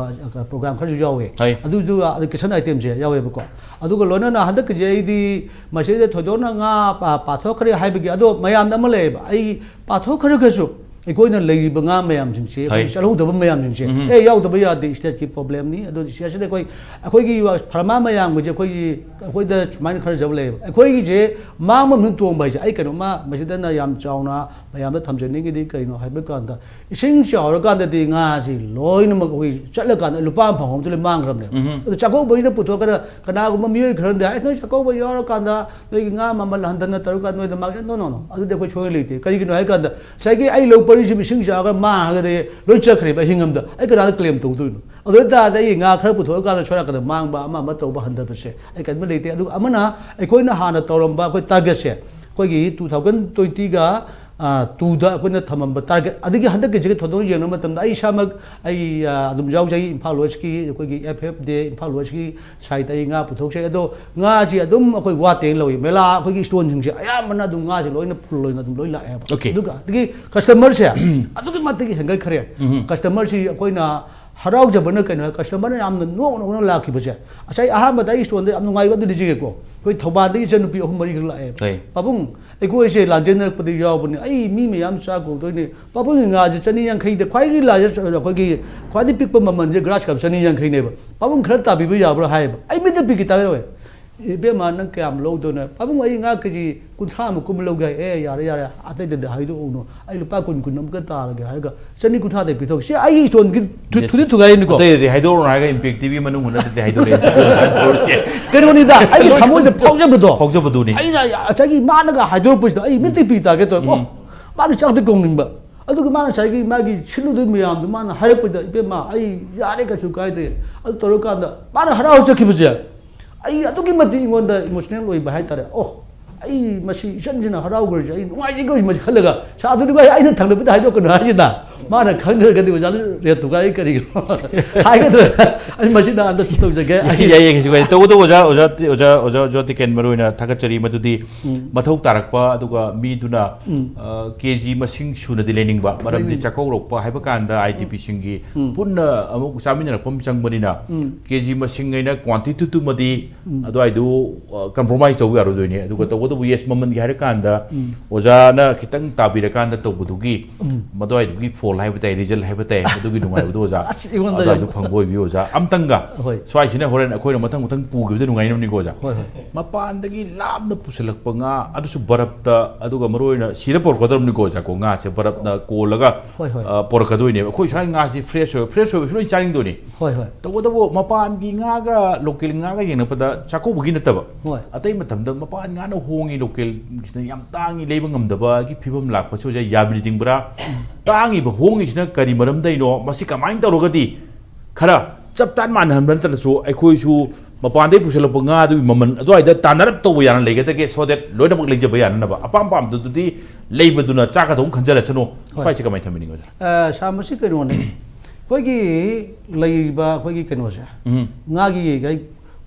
program ꯈꯔꯁꯨ ꯌꯥꯎꯋꯦ꯫ ꯍꯣꯏ꯫ ꯑꯗꯨꯁꯨ, ꯑ, kitchen itemꯁꯦ ꯌꯥꯎꯋꯦꯕꯀꯣ꯫ ꯑꯗꯨꯒ ꯂꯣꯏꯅꯅ ꯍꯟꯗꯛꯀꯤꯁꯦ ꯑꯩꯗꯤ ꯃꯁꯤꯗ ꯊꯣꯏꯗꯣꯛꯅ ꯉꯥ ꯄꯥ-, ꯄꯥꯊꯣꯛꯈ꯭ꯔꯦ ꯍꯥꯏꯕꯒꯤ, ꯑꯗꯣ ꯃꯌꯥꯝꯗ ꯑꯃ ꯂꯩꯌꯦꯕ, ꯑꯩ ꯄꯥꯊꯣꯛꯈ꯭ꯔꯒꯁꯨ ꯑꯩꯈꯣꯏꯅ ꯂꯩꯔꯤꯕ ꯉꯥ ꯃꯌꯥꯝꯁꯤꯡꯁꯦ, ꯑꯩꯈꯣꯏ ꯍꯣꯏ꯫ ꯆꯠꯍꯧꯗꯕ ꯃꯌꯥꯝꯁꯤꯡꯁꯦ, ꯎꯝ꯫ ꯑꯦ, ꯌꯥꯎꯗꯕ ꯌꯥꯗꯦ, stateꯀꯤ problemꯅꯤ꯫ ꯑꯗꯨ ꯁꯤꯗꯩꯁꯤꯗ ꯑꯩꯈꯣꯏ, ꯑꯩꯈꯣꯏꯒꯤ ꯐꯔꯃꯥ ꯃꯌꯥꯝꯒꯤꯁꯦ ꯑꯩꯈꯣꯏꯒꯤ, ꯑꯩꯈꯣꯏꯗ ꯁꯨꯃꯥꯏꯅ ꯈꯔ ꯖꯕ ꯂꯩꯌꯦꯕ꯫ ꯑꯩꯈꯣꯏꯒꯤꯁꯦ ꯃꯥꯡꯕ ꯃꯅꯨꯡ ꯇꯣꯡꯕ ꯍꯥꯏꯁꯦ, ꯑꯩ ꯀꯩꯅꯣꯝꯃ ꯃꯁꯤꯗꯅ ꯌꯥꯝ ꯆꯥꯎꯅ ꯃꯌꯥꯝꯗ ꯊꯝꯖꯅꯤꯡꯉꯤꯗꯤ ꯀꯩꯅꯣ ꯍꯥꯏꯕ ꯀꯥꯟꯗ, ꯏꯁꯤꯡ ꯆꯥꯎꯔꯀꯥꯟꯗꯗꯤ ꯉꯥꯁꯤ ꯂꯣꯏꯅꯃꯛ ꯑꯩꯈꯣꯏ ꯆꯠꯂꯀꯥꯟꯗ ꯂꯨꯄꯥ ꯑꯃ ꯐꯪꯐꯝꯗꯨ ꯂꯣꯏ ꯃꯥꯡꯈ꯭ꯔꯕꯅꯦꯕ꯫ ꯎꯝ꯫ ꯑꯗꯨ ꯆꯥꯛꯀꯧꯕꯁꯤꯗ ꯄꯨꯊꯣꯛꯀꯗ ꯀꯅꯥꯒꯨꯝꯕ ꯃꯤꯑꯣꯏ ꯈꯔꯅꯗꯤ, "ꯑꯩ ꯅꯣꯏ ꯆꯥꯛꯀꯧꯕ ꯌꯥꯎꯔꯀꯥꯟꯗ ꯅꯣꯏꯒꯤ ꯉꯥ ꯃꯃꯜ ꯍꯟꯊꯅ ꯇꯧꯔꯀꯥꯟꯗ ꯅꯣꯏꯗ ꯃꯥꯡꯉꯦ"? No, no, no. ꯑꯗꯨꯗꯤ ꯑꯩꯈꯣꯏ ꯁꯣꯏ ꯂꯩꯇꯦ꯫ ꯀꯔꯤꯒꯤꯅꯣ ꯍꯥꯏ ꯀꯥꯟꯗ ꯉꯁꯥꯏꯒꯤ ꯑꯩ ꯂꯧ ꯄꯔꯤꯁꯤꯕꯨ ꯏꯁꯤꯡ ꯆꯥꯔꯒ ꯃꯥꯡꯉꯒꯗꯤ ꯂꯣꯏ ꯆꯠꯈ꯭ꯔꯦꯕ ꯑꯍꯤꯡ ꯑꯃꯗ꯫ ꯑꯩ ꯀꯅꯥꯗ claim ꯇꯧꯗꯣꯏꯅꯣ? ꯑꯗꯨ ꯑꯣꯏ ꯇꯥꯔꯗꯤ ꯑꯩ ꯉꯥ ꯈꯔ ꯄꯨꯊꯣꯛꯑꯀꯥꯟꯗ ꯁꯣꯏꯔꯛꯀꯗ ꯃꯥꯡꯕ ꯑꯃ ꯑꯃ ꯇꯧꯕ ꯍꯟꯊꯕꯁꯦ ꯑꯩ ꯀꯔꯤꯝꯇ ꯂꯩꯇꯦ꯫ ꯑꯗꯨꯒ ꯑꯃꯅ ꯑꯩꯈꯣꯏꯅ ꯍꯥꯟꯅ ꯇꯧꯔꯝꯕ ꯑꯩꯈꯣꯏ ꯇꯥꯔꯒꯦꯠꯁꯦ ꯑꯩꯈꯣꯏꯒꯤ ꯇꯨ ꯊꯥꯎꯖꯟ ꯇ꯭ꯋꯦꯟꯇꯤꯒ ꯇꯨꯗ ꯑꯩꯈꯣꯏꯅ ꯊꯝꯃꯝꯕ ꯇꯥꯔꯒꯦꯠ ꯑꯗꯒꯤ ꯍꯟꯗꯛꯀꯤꯁꯤꯒ ꯊꯣꯏꯗꯣꯛꯅ ꯌꯦꯡꯅꯕ ꯃꯇꯝꯗ ꯑꯩ ꯏꯁꯥꯃꯛ ꯑꯩ ꯑꯗꯨꯝ ꯌꯥꯎꯖꯩ ꯏꯝꯐꯥꯜ ꯋꯦꯁꯀꯤ ꯑꯩꯈꯣꯏꯒꯤ ꯑꯦꯐ ꯑꯦꯐ ꯗꯦ ꯏꯝꯐꯥꯜ ꯋꯦꯁꯀꯤ ꯁꯥꯏꯠꯇ ꯑꯩ ꯉꯥ ꯄꯨꯊꯣꯛꯆꯩ꯫ ꯑꯗꯣ ꯉꯥꯁꯤ ꯑꯗꯨꯝ ꯑꯩꯈꯣꯏ ꯋꯥꯠꯇꯦꯅ ꯂꯧꯏ꯫ ꯃꯦꯂꯥ ꯑꯩꯈꯣꯏꯒꯤ ꯏꯁꯇꯣꯟꯁꯤꯡꯁꯦ ꯑꯌꯥꯝꯕꯅ ꯑꯗꯨꯝ ꯉꯥꯁꯦ ꯂꯣꯏꯅ ꯐꯨꯜ ꯑꯣꯏꯅ ꯑꯗꯨꯝ ꯂꯣꯏ ꯂꯥꯛꯑꯦꯕ꯫ Okay. ꯑꯗꯨꯒ ꯑꯗꯒꯤ ꯀꯁꯇꯃꯔꯁꯦ ꯑꯗꯨꯛꯀꯤ ꯃꯇꯤꯛ ꯍꯦꯟꯒꯠꯈ꯭ꯔꯦ꯫ ꯀꯁꯇꯃꯔꯁꯤ ꯑꯩꯈꯣꯏꯅ ꯍꯔꯥꯎꯖꯕꯅ ꯀꯩꯅꯣ ꯍꯥꯏ ꯀꯁꯇꯃꯔꯅ ꯌꯥꯝꯅ ꯅꯣꯛ ꯅꯣꯛꯅ ꯂꯥꯛꯈꯤꯕꯁꯦ꯫ ꯉꯁꯥꯏ ꯑꯍꯥꯟꯕꯗ ꯑꯩ ꯏꯁꯇꯣꯟꯗ ꯌꯥꯝ ꯅꯨꯡꯉꯥꯏꯕ ꯑꯗꯨ ꯂꯤꯖꯒꯦꯀꯣ꯫ ꯑꯩꯈꯣꯏ ꯊꯧꯕꯥꯜꯗꯒꯤ ꯏꯆꯟꯅꯨꯄꯤ ꯑꯍꯨꯝ ꯃꯔꯤꯈꯛ ꯂꯥꯛꯑꯦ꯫ ꯍꯣꯏ. ꯄꯥꯕꯨꯡ ꯑꯩꯈꯣꯏꯁꯦ ꯂꯥꯟꯖꯦꯟꯅꯔꯛꯄꯗ ꯌꯥꯎꯕꯅꯤ꯫ ꯑꯩ ꯃꯤ ꯃꯌꯥꯝ ꯆꯥꯛ ꯀꯧꯗꯣꯏꯅꯤ꯫ ꯄꯥꯕꯨꯡꯒꯤ ꯉꯥꯁꯦ ꯆꯅꯤ ꯌꯥꯡꯈꯩꯗ ꯈ꯭ꯋꯥꯏꯗꯒꯤ ꯂꯥꯁꯦ ꯑꯩꯈꯣꯏꯒꯤ ꯈ꯭ꯋꯥꯏꯗꯒꯤ ꯄꯤꯛꯄ ꯃꯃꯜꯁꯦ ꯒ꯭ꯔꯥꯁ ꯀꯞ ꯆꯅꯤ ꯌꯥꯡꯈꯩꯅꯦꯕ꯫ ꯄꯥꯕꯨꯡ ꯈꯔ ꯇꯥꯕꯤꯕ ꯌꯥꯕ꯭ꯔꯥ ꯍꯥꯏꯌꯦꯕ꯫ ꯑꯩ ꯃꯤꯠꯇ ꯄꯤꯈꯤ ꯇꯥꯒꯗꯧꯋꯦ꯫ "ꯏꯕꯦꯝꯃ ꯅꯪ ꯀꯌꯥꯝ ꯂꯧꯗꯣꯏꯅꯣ?" "ꯄꯥꯕꯨꯡ ꯑꯩ ꯉꯥ ꯀꯦꯖꯤ ꯀꯨꯟꯊ꯭ꯔꯥꯃꯨꯛ ꯀꯨꯝꯕ ꯂꯧꯒꯦ ꯍꯥꯏ"꯫ "ꯑꯦ ꯌꯥꯔꯦ ꯌꯥꯔꯦ ꯑꯇꯩꯗꯗꯤ ꯍꯥꯏꯗꯣꯛꯎꯅꯨ꯫ ꯑꯩ ꯂꯨꯄꯥ ꯀꯨꯟ ꯀꯨꯟ ꯑꯃꯨꯛꯀ ꯇꯥꯔꯒꯦ" ꯍꯥꯏꯔꯒ ꯆꯅꯤ ꯀꯨꯟꯊ꯭ꯔꯥꯗꯩ ꯄꯤꯊꯣꯛ꯫ ꯁꯤ ꯑꯩꯒꯤ ꯏꯁꯇꯣꯟꯒꯤ ꯊꯨ- ꯊꯨꯗꯤ ꯊꯨꯒꯥꯏꯅꯤꯀꯣ꯫ ꯑꯇꯩꯗꯗꯤ ꯍꯥꯏꯗꯣꯛꯎꯔꯣ ꯍꯥꯏꯔꯒ ꯏꯝꯄꯦꯛ ꯇꯤꯚꯤ ꯃꯅꯨꯡ ꯍꯨꯠꯅꯗꯗꯤ ꯍꯥꯏꯗꯣꯔꯛꯑꯦ꯫ ꯀꯩꯅꯣꯅꯤꯗ ꯑꯩꯒꯤ ꯊꯃꯣꯏꯗ ꯐꯥꯎꯖꯕꯗꯣ꯫ ꯐꯥꯎꯖꯕꯗꯨꯅꯤ. ꯑꯩꯅ ꯉꯁꯥꯏꯒꯤ ꯃꯥꯅꯒ ꯍꯥꯏꯗꯣꯔꯛꯄꯁꯤꯗ ꯑꯩ ꯃꯤꯠꯇ ꯄꯤ ꯇꯥꯒꯦ ꯇꯧꯋꯦ꯫ "ꯑꯣ ꯃꯥꯅ ꯆꯥꯛꯇ ꯀꯧꯅꯤꯡꯕ"꯫ ꯑꯗꯨꯒ ꯃꯥꯅ ꯉꯁꯥꯏꯒꯤ ꯃꯥꯒꯤ ꯁꯤꯜꯂꯨꯗꯣꯏ ꯃꯌꯥꯝꯗꯣ ꯃꯥꯅ ꯍꯥꯏꯔꯛꯄꯗ "ꯏꯕꯦꯝꯃ ꯑꯩ ꯌꯥꯔꯦ ꯀꯩꯁꯨ ꯀꯥꯏꯗꯦ"꯫ ꯑꯗꯨ ꯇꯧꯔꯀꯥꯟꯗ ꯃꯥꯅ ꯍꯔꯥꯎ ꯆꯠꯈꯤꯕꯁꯦ ꯑꯩ ꯑꯗꯨꯛꯀꯤ ꯃꯇꯤꯛ ꯑꯩꯉꯣꯟꯗ ꯏꯃꯣꯁꯅꯦꯜ ꯑꯣꯏꯕ ꯍꯥꯏꯇꯥꯔꯦ꯫ "ꯑꯣ ꯑꯩ ꯃꯁꯤ ꯏꯆꯟꯁꯤꯅ ꯍꯔꯥꯎꯈ꯭ꯔꯤꯁꯦ ꯑꯩ ꯅꯨꯡꯉꯥꯏꯖꯩꯀꯣ" ꯃꯁꯤ ꯈꯜꯂꯒ꯫ ꯁꯥ ꯑꯗꯨꯗꯨꯒ ꯑꯩꯅ ꯊꯪꯅꯕꯗ ꯍꯥꯏꯗꯣꯛꯀꯅꯨ ꯍꯥꯏꯁꯤꯅ ꯃꯥꯅ ꯈꯪꯗ꯭ꯔꯒꯗꯤ ꯑꯣꯖꯥꯅ ꯔꯦꯠ ꯊꯨꯒꯥꯏ ꯀꯔꯤꯒꯤꯅꯣ ꯍꯥꯏꯒꯗ꯭ꯔꯥ꯫ ꯑꯩ ꯃꯁꯤꯅ ꯍꯟꯗꯛ ꯇꯧꯖꯒꯦ꯫ ꯑꯩ ꯌꯥꯏꯌꯦ, ꯀꯩꯁꯨ ꯀꯥꯏꯗꯦ꯫ ꯇꯧꯕꯇꯕꯨ ꯑꯣꯖꯥ, ꯑꯣꯖꯥ, ꯑꯣꯖꯥ, ꯑꯣꯖꯥ, ꯑꯣꯖꯥ ꯇꯤꯀꯦꯟ ꯃꯔꯨ ꯑꯣꯏꯅ ꯊꯥꯒꯠꯆꯔꯤ꯫ ꯃꯗꯨꯗꯤ ꯃꯊꯧ ꯇꯥꯔꯛꯄ ꯑꯗꯨꯒ ꯃꯤꯗꯨꯅ ꯀꯦ ꯖꯤ ꯃꯁꯤꯡ ꯁꯨꯅꯗꯤ ꯂꯩꯅꯤꯡꯕ, ꯃꯔꯝꯗꯤ ꯂꯩꯅꯤꯡꯕ꯫ ꯆꯥꯛꯀꯧꯔꯛꯄ ꯍꯥꯏꯕ ꯀꯥꯟꯗ ꯑꯥꯏ ꯗꯤ ꯄꯤꯁꯤꯡꯒꯤ ꯄꯨꯟꯅ ꯑꯃꯨꯛ ꯆꯥꯃꯤꯟꯅꯔꯛꯄ ꯑꯃ ꯆꯪꯕꯅꯤꯅ ꯀꯦ ꯖꯤ ꯃꯁꯤꯡ ꯑꯩꯅ ꯀ꯭ꯋꯥꯟꯇꯤꯇꯤꯗꯨꯃꯗꯤ ꯑꯗꯨꯋꯥꯏꯗꯨ ꯀꯝꯄ꯭ꯔꯣꯃꯥꯏꯁ ꯇꯧꯕ ꯌꯥꯔꯣꯏꯗꯣꯏꯅꯦ꯫ ꯑꯗꯨꯒ ꯇꯧꯕꯇꯕꯨ ꯌꯦꯁ ꯃꯃꯜꯒꯤ ꯍꯥꯏꯔꯀꯥꯟꯗ ꯑꯣꯖꯥꯅ ꯈꯤꯇꯪ ꯇꯥꯕꯤꯔꯀꯥꯟꯗ ꯇꯧꯕꯗꯨꯒꯤ ꯃꯗꯨꯋꯥꯏꯗꯨꯒꯤ ꯐꯣꯜ ꯍꯥꯏꯕ ꯇꯥꯏ, ꯔꯤꯖꯜ ꯍꯥꯏꯕ ꯇꯥꯏ, ꯃꯗꯨꯒꯤ ꯅꯨꯡꯉꯥꯏꯕꯗꯣ ꯑꯣꯖꯥ ꯑꯁ, ꯑꯩꯉꯣꯟꯗ ꯑꯗꯨꯋꯥꯏꯗꯨ ꯌꯥꯝ ꯐꯪꯕ ꯑꯣꯏꯕꯤꯌꯨ ꯑꯣꯖꯥ꯫ ꯑꯝꯇꯪꯒ ꯍꯣꯏ. ꯁ꯭ꯋꯥꯏꯁꯤꯅ ꯍꯣꯔꯦꯟ ꯑꯩꯈꯣꯏꯅ ꯃꯊꯪ ꯃꯊꯪ ꯄꯨꯈꯤꯕꯗ ꯅꯨꯡꯉꯥꯏꯅꯕꯅꯤꯀꯣ ꯑꯣꯖꯥ꯫ ꯍꯣꯏ, ꯍꯣꯏ. ꯃꯄꯥꯟꯗꯒꯤ ꯂꯥꯞꯅ ꯄꯨꯁꯤꯜꯂꯛꯄ ꯉꯥ ꯑꯗꯨꯁꯨ ꯕꯔꯞꯇ, ꯑꯗꯨꯒ ꯃꯔꯨ ꯑꯣꯏꯅ ꯁꯤꯗ ꯄꯨꯔꯛꯀꯗꯕꯅꯤꯀꯣ ꯑꯣꯖꯥꯀꯣ꯫ ꯉꯥꯁꯦ ꯕꯔꯞꯅ ꯀꯣꯜꯂꯒ ꯍꯣꯏ, ꯍꯣꯏ. ꯑ, ꯄꯨꯔꯛꯀꯗꯣꯏꯅꯦꯕ꯫ ꯑꯩꯈꯣꯏ ꯁ꯭ꯋꯥꯏ ꯉꯥꯁꯤ ꯐ꯭ꯔꯦꯁ ꯑꯣꯏꯕ, ꯐ꯭ꯔꯦꯁ ꯑꯣꯏꯕꯁꯨ ꯂꯣꯏ ꯆꯥꯅꯤꯡꯗꯣꯏꯅꯤ꯫ ꯍꯣꯏ, ꯍꯣꯏ. ꯇꯧꯕꯇꯕꯨ ꯃꯄꯥꯟꯒꯤ ꯉꯥꯒ ꯂꯣꯀꯦꯜ ꯉꯥꯒ ꯌꯦꯡꯅꯕꯗ ꯆꯥꯛꯀꯧꯕꯒꯤ ꯅꯠꯇꯕ ꯍꯣꯏ. ꯑꯇꯩ ꯃꯇꯝꯗ ꯃꯄꯥꯟ ꯉꯥꯅ ꯍꯣꯡꯉꯤ, ꯂꯣꯀꯦꯜꯒꯤꯁꯤꯅ ꯌꯥꯝ ꯇꯥꯡꯉꯤ, ꯂꯩꯕ ꯉꯝꯗꯕꯒꯤ ꯐꯤꯕꯝ ꯂꯥꯛꯄꯁꯨ ꯑꯣꯖꯥ ꯌꯥꯕꯤꯅꯤꯡꯕ꯭ꯔꯥ? ꯇꯥꯡꯉꯤꯕ ꯍꯣꯡꯉꯤꯁꯤꯅ ꯀꯔꯤ ꯃꯔꯝꯗꯩꯅꯣ? ꯃꯁꯤ ꯀꯃꯥꯏꯅ ꯇꯧꯔꯒꯗꯤ ꯈꯔ ꯆꯞ ꯆꯥꯅ ꯃꯥꯟꯅꯍꯟꯕ ꯅꯠꯇ꯭ꯔꯁꯨ, ꯑꯩꯈꯣꯏꯁꯨ ꯃꯄꯥꯟꯗꯒꯤ ꯄꯨꯁꯜꯂꯛꯄ ꯉꯥꯗꯨꯒꯤ ꯃꯃꯜ ꯑꯗꯨꯋꯥꯏꯗ ꯇꯥꯟꯅꯔꯞ ꯇꯧꯕ ꯌꯥꯅ ꯂꯩꯒꯗꯒꯦ, so that ꯂꯣꯏꯅꯃꯛ ꯂꯩꯖꯕ ꯌꯥꯅꯅꯕ꯫ ꯑꯄꯥꯝ ꯄꯥꯝꯗꯗꯨꯗꯤ ꯂꯩꯕꯗꯨꯅ ꯆꯥꯒꯗꯧ ꯈꯟꯖꯔꯁꯅꯨ꯫ ꯍꯣꯏ꯫ ꯁ꯭ꯋꯥꯏꯁꯦ ꯀꯃꯥꯏꯅ ꯊꯝꯕꯤꯅꯤꯡꯉꯤ, ꯑꯣꯖꯥ? ꯑ, ꯁꯥꯔ, ꯃꯁꯤ ꯀꯩꯅꯣꯅꯦ, ꯑꯩꯈꯣꯏꯒꯤ ꯂꯩꯔꯤꯕ ꯑꯩꯈꯣꯏꯒꯤ ꯀꯩꯅꯣꯁꯦ, ꯎꯝ꯫ ꯉꯥꯒꯤ ꯀꯩ-,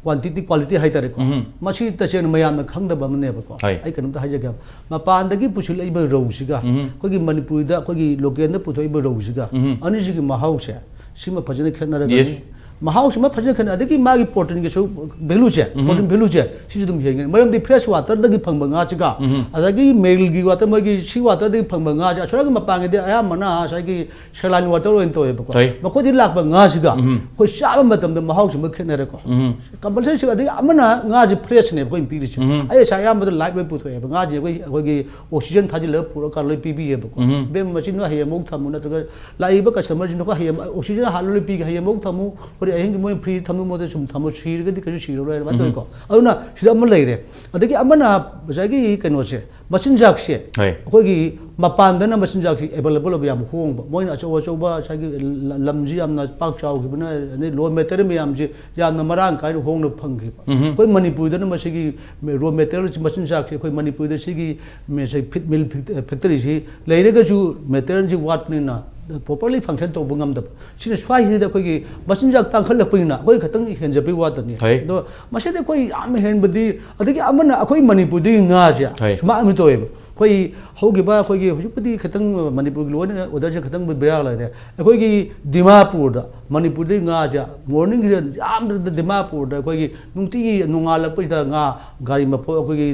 ꯀ꯭ꯋꯥꯟꯇꯤꯇꯤ, ꯀ꯭ꯋꯥꯂꯤꯇꯤ ꯍꯥꯏꯇꯥꯔꯦꯀꯣ꯫ ꯎꯝ꯫ ꯃꯁꯤ ꯇꯁꯦꯡꯅ ꯃꯌꯥꯝꯅ ꯈꯪꯗꯕ ꯑꯃꯅꯦꯕꯀꯣ꯫ ꯍꯣꯏ꯫ ꯑꯩ ꯀꯩꯅꯣꯝꯇ ꯍꯥꯏꯖꯒꯦ꯫ ꯃꯄꯥꯟꯗꯒꯤ ꯄꯨꯁꯤꯜꯂꯛꯏꯕ ꯔꯧꯁꯤꯒ ꯎꯝ꯫ ꯑꯩꯈꯣꯏꯒꯤ ꯃꯅꯤꯄꯨꯔꯗ ꯑꯩꯈꯣꯏꯒꯤ ꯂꯣꯀꯦꯜꯗ ꯄꯨꯊꯣꯛꯏꯕ ꯔꯧꯁꯤꯒ ꯎꯝ꯫ ꯑꯅꯤꯁꯤꯒꯤ ꯃꯍꯥꯎꯁꯦ, ꯁꯤꯃ ꯐꯖꯅ ꯈꯦꯠꯅꯔꯒꯅꯤ꯫ Yes꯫ ꯃꯍꯥꯎꯁꯤꯃ ꯐꯖꯅ ꯈꯦꯠꯅ-, ꯑꯗꯒꯤ ꯃꯥꯒꯤ ꯄ꯭ꯔꯣꯇꯤꯟꯒꯤꯁꯨ ꯚꯦꯂꯨꯁꯦ, ꯎꯝ꯫ ꯄ꯭ꯔꯣꯇꯤꯟ ꯚꯦꯂꯨꯁꯦ ꯁꯤꯁꯨ ꯑꯗꯨꯝ ꯍꯦꯟꯒꯅꯤ꯫ ꯃꯔꯝꯗꯤ ꯐ꯭ꯔꯦꯁ ꯋꯥꯇꯔꯗꯒꯤ ꯐꯪꯕ ꯉꯥꯁꯤꯒ ꯎꯝ꯫ ꯑꯗꯒꯤ ꯃꯦꯔꯤꯜꯒꯤ ꯋꯥꯇꯔ, ꯃꯣꯏꯒꯤ ꯁꯤ ꯋꯥꯇꯔꯗꯒꯤ ꯐꯪꯕ ꯉꯥꯁꯦ ꯑꯁꯣꯝꯒꯤ ꯃꯄꯥꯟꯒꯤꯗꯤ ꯑꯌꯥꯝꯕꯅ ꯉꯁꯥꯏꯒꯤ saline water ꯑꯣꯏꯅ ꯇꯧꯋꯦꯕꯀꯣ꯫ ꯍꯣꯏ꯫ ꯃꯈꯣꯏꯗꯤ ꯂꯥꯛꯄ ꯉꯥꯁꯤꯒ ꯎꯝ꯫ ꯑꯩꯈꯣꯏ ꯆꯥꯕ ꯃꯇꯝꯗ ꯃꯍꯥꯎꯁꯤꯃ ꯈꯦꯠꯅꯔꯦꯀꯣ꯫ ꯎꯝ꯫ ꯀꯝꯄꯜꯁꯔꯤ ꯁꯤ-, ꯑꯗꯒꯤ ꯑꯃꯅ ꯉꯥꯁꯦ ꯐ꯭ꯔꯦꯁꯅꯦꯕ ꯑꯩꯈꯣꯏꯅ ꯄꯤꯔꯤꯁꯦ꯫ ꯎꯝ꯫ ꯑꯩ ꯉꯁꯥꯏ ꯑꯌꯥꯝꯕꯗ ꯂꯥꯏꯐ ꯂꯣꯏ ꯄꯨꯊꯣꯛꯑꯦꯕ꯫ ꯉꯥꯁꯦ ꯑꯩꯈꯣꯏ, ꯑꯩꯈꯣꯏꯒꯤ ꯑꯣꯛꯁꯤꯖꯦꯟ ꯊꯥꯖꯤꯜꯂꯒ ꯄꯨꯔꯛꯑꯀꯥꯟꯗ ꯂꯣꯏ ꯄꯤꯕꯤꯌꯦꯕꯀꯣ꯫ ꯎꯝ꯫ "ꯏꯕꯦꯝꯃ, ꯃꯁꯤ ꯅꯣꯏ ꯍꯌꯦꯡ ꯑꯃꯨꯛ ꯊꯝꯃꯨ, ꯅꯠꯇ꯭ꯔꯒ ꯂꯥꯛꯏꯕ ꯀꯁꯇꯃꯔꯁꯤꯡꯗꯣ ꯑꯩꯈꯣꯏ ꯍꯌꯦꯡ ꯑꯣꯛꯁꯤꯖꯦꯟ ꯍꯥꯜꯂ ꯂꯣꯏ ꯄꯤꯒꯦ, ꯍꯌꯦꯡ ꯑꯃꯨꯛ ꯊꯝꯃꯨ, ꯍꯣꯔꯦꯟ ꯑꯍꯤꯡꯒꯤ ꯃꯣꯏ ꯐ꯭ꯔꯤꯖ ꯊꯝꯃꯨ, ꯃꯣꯏꯗ ꯁꯨꯝ ꯊꯝꯃꯨ, ꯁꯤꯔꯒꯗꯤ ꯀꯩꯁꯨ ꯁꯤꯔꯔꯣꯏ", ꯑꯗꯨꯃꯥꯏꯅ ꯎꯝ꯫ ꯇꯧꯋꯤꯀꯣ꯫ ꯑꯗꯨꯅ ꯁꯤꯗ ꯑꯃ ꯂꯩꯔꯦ꯫ ꯑꯗꯒꯤ ꯑꯃꯅ ꯉꯁꯥꯏꯒꯤ ꯀꯩꯅꯣꯁꯦ, ꯃꯆꯤꯟꯖꯥꯛꯁꯦ ꯍꯣꯏ꯫ ꯑꯩꯈꯣꯏꯒꯤ ꯃꯄꯥꯟꯗꯅ ꯃꯆꯤꯟꯖꯥꯛꯁꯤ ꯑꯦꯕꯥꯏꯂꯦꯕꯜ ꯑꯣꯏꯕ ꯌꯥꯝ ꯍꯣꯡꯕ, ꯃꯣꯏꯅ ꯑꯆꯧ ꯑꯆꯧꯕ ꯉꯁꯥꯏꯒꯤ ꯂ-, ꯂꯝꯁꯤ ꯌꯥꯝꯅ ꯄꯥꯛ ꯆꯥꯎꯈꯤꯕꯅ, ꯑꯗꯩ ꯔꯣ ꯃꯦꯇꯔꯤꯌꯦꯜ ꯃꯌꯥꯝꯁꯤ ꯌꯥꯝꯅ ꯃꯔꯥꯡ ꯀꯥꯏꯅ ꯍꯣꯡꯅ ꯐꯪꯈꯤꯕ꯫ ꯎꯝ꯫ ꯑꯩꯈꯣꯏ ꯃꯅꯤꯄꯨꯔꯗꯅ ꯃꯁꯤꯒꯤ ꯔꯣ ꯃꯦꯇꯔꯤꯌꯦꯜꯁꯤ, ꯃꯆꯤꯟꯖꯥꯛꯁꯤ ꯑꯩꯈꯣꯏ ꯃꯅꯤꯄꯨꯔꯗ ꯁꯤꯒꯤ ꯃꯦ-, ꯁꯤ ꯐꯤꯠ ꯃꯤꯜ ꯐꯦꯛ-, ꯐꯦꯛꯇꯔꯤꯁꯤ ꯂꯩꯔꯒꯁꯨ ꯃꯦꯇꯔꯤꯌꯦꯜꯁꯤ ꯋꯥꯠꯄꯅꯤꯅ ꯄ꯭ꯔꯣꯄꯔꯂꯤ ꯐꯪꯁꯟ ꯇꯧꯕ ꯉꯝꯗꯕ꯫ ꯁꯤꯅ ꯁ꯭ꯋꯥꯏꯁꯤꯗ ꯑꯩꯈꯣꯏꯒꯤ ꯃꯆꯤꯟꯖꯥꯛ ꯇꯥꯡꯈꯠꯂꯛꯄꯅꯤꯅ ꯑꯩꯈꯣꯏ ꯈꯛꯇꯪ ꯍꯦꯟꯖꯕꯩ ꯋꯥꯇꯅꯤ꯫ ꯍꯣꯏ꯫ ꯑꯗꯣ ꯃꯁꯤꯗ ꯑꯩꯈꯣꯏ ꯌꯥꯝ ꯍꯦꯟꯕꯗꯤ, ꯑꯗꯒꯤ ꯑꯃꯅ ꯑꯩꯈꯣꯏ ꯃꯅꯤꯄꯨꯔꯗꯒꯤ ꯉꯥꯁꯦ ꯍꯣꯏ꯫ ꯁꯨꯃꯥꯏꯅ ꯑꯃ ꯇꯧꯋꯦꯕ꯫ ꯑꯩꯈꯣꯏ ꯍꯧꯈꯤꯕ ꯑꯩꯈꯣꯏꯒꯤ ꯍꯧꯖꯤꯛꯄꯨꯗꯤ ꯈꯤꯇꯪ ꯃꯅꯤꯄꯨꯔꯒꯤ ꯂꯣꯏꯅ ꯑꯣꯔꯗꯔꯁꯦ ꯈꯤꯇꯪ ꯕꯦꯔꯥ ꯂꯩꯔꯦ꯫ ꯑꯩꯈꯣꯏꯒꯤ ꯗꯤꯃꯥꯄꯨꯔꯗ, ꯃꯅꯤꯄꯨꯔꯗꯒꯤ ꯉꯥꯁꯦ ꯃꯣꯔꯅꯤꯡꯁꯤꯗ ꯌꯥꯝꯗ꯭ꯔꯕꯗ ꯗꯤꯃꯥꯄꯨꯔꯗ ꯑꯩꯈꯣꯏꯒꯤ ꯅꯨꯡꯇꯤꯒꯤ ꯅꯣꯡꯉꯥꯜꯂꯛꯄꯁꯤꯗ ꯉꯥ ꯒꯥꯔꯤ ꯃꯄꯣꯠ ꯑꯩꯈꯣꯏꯒꯤ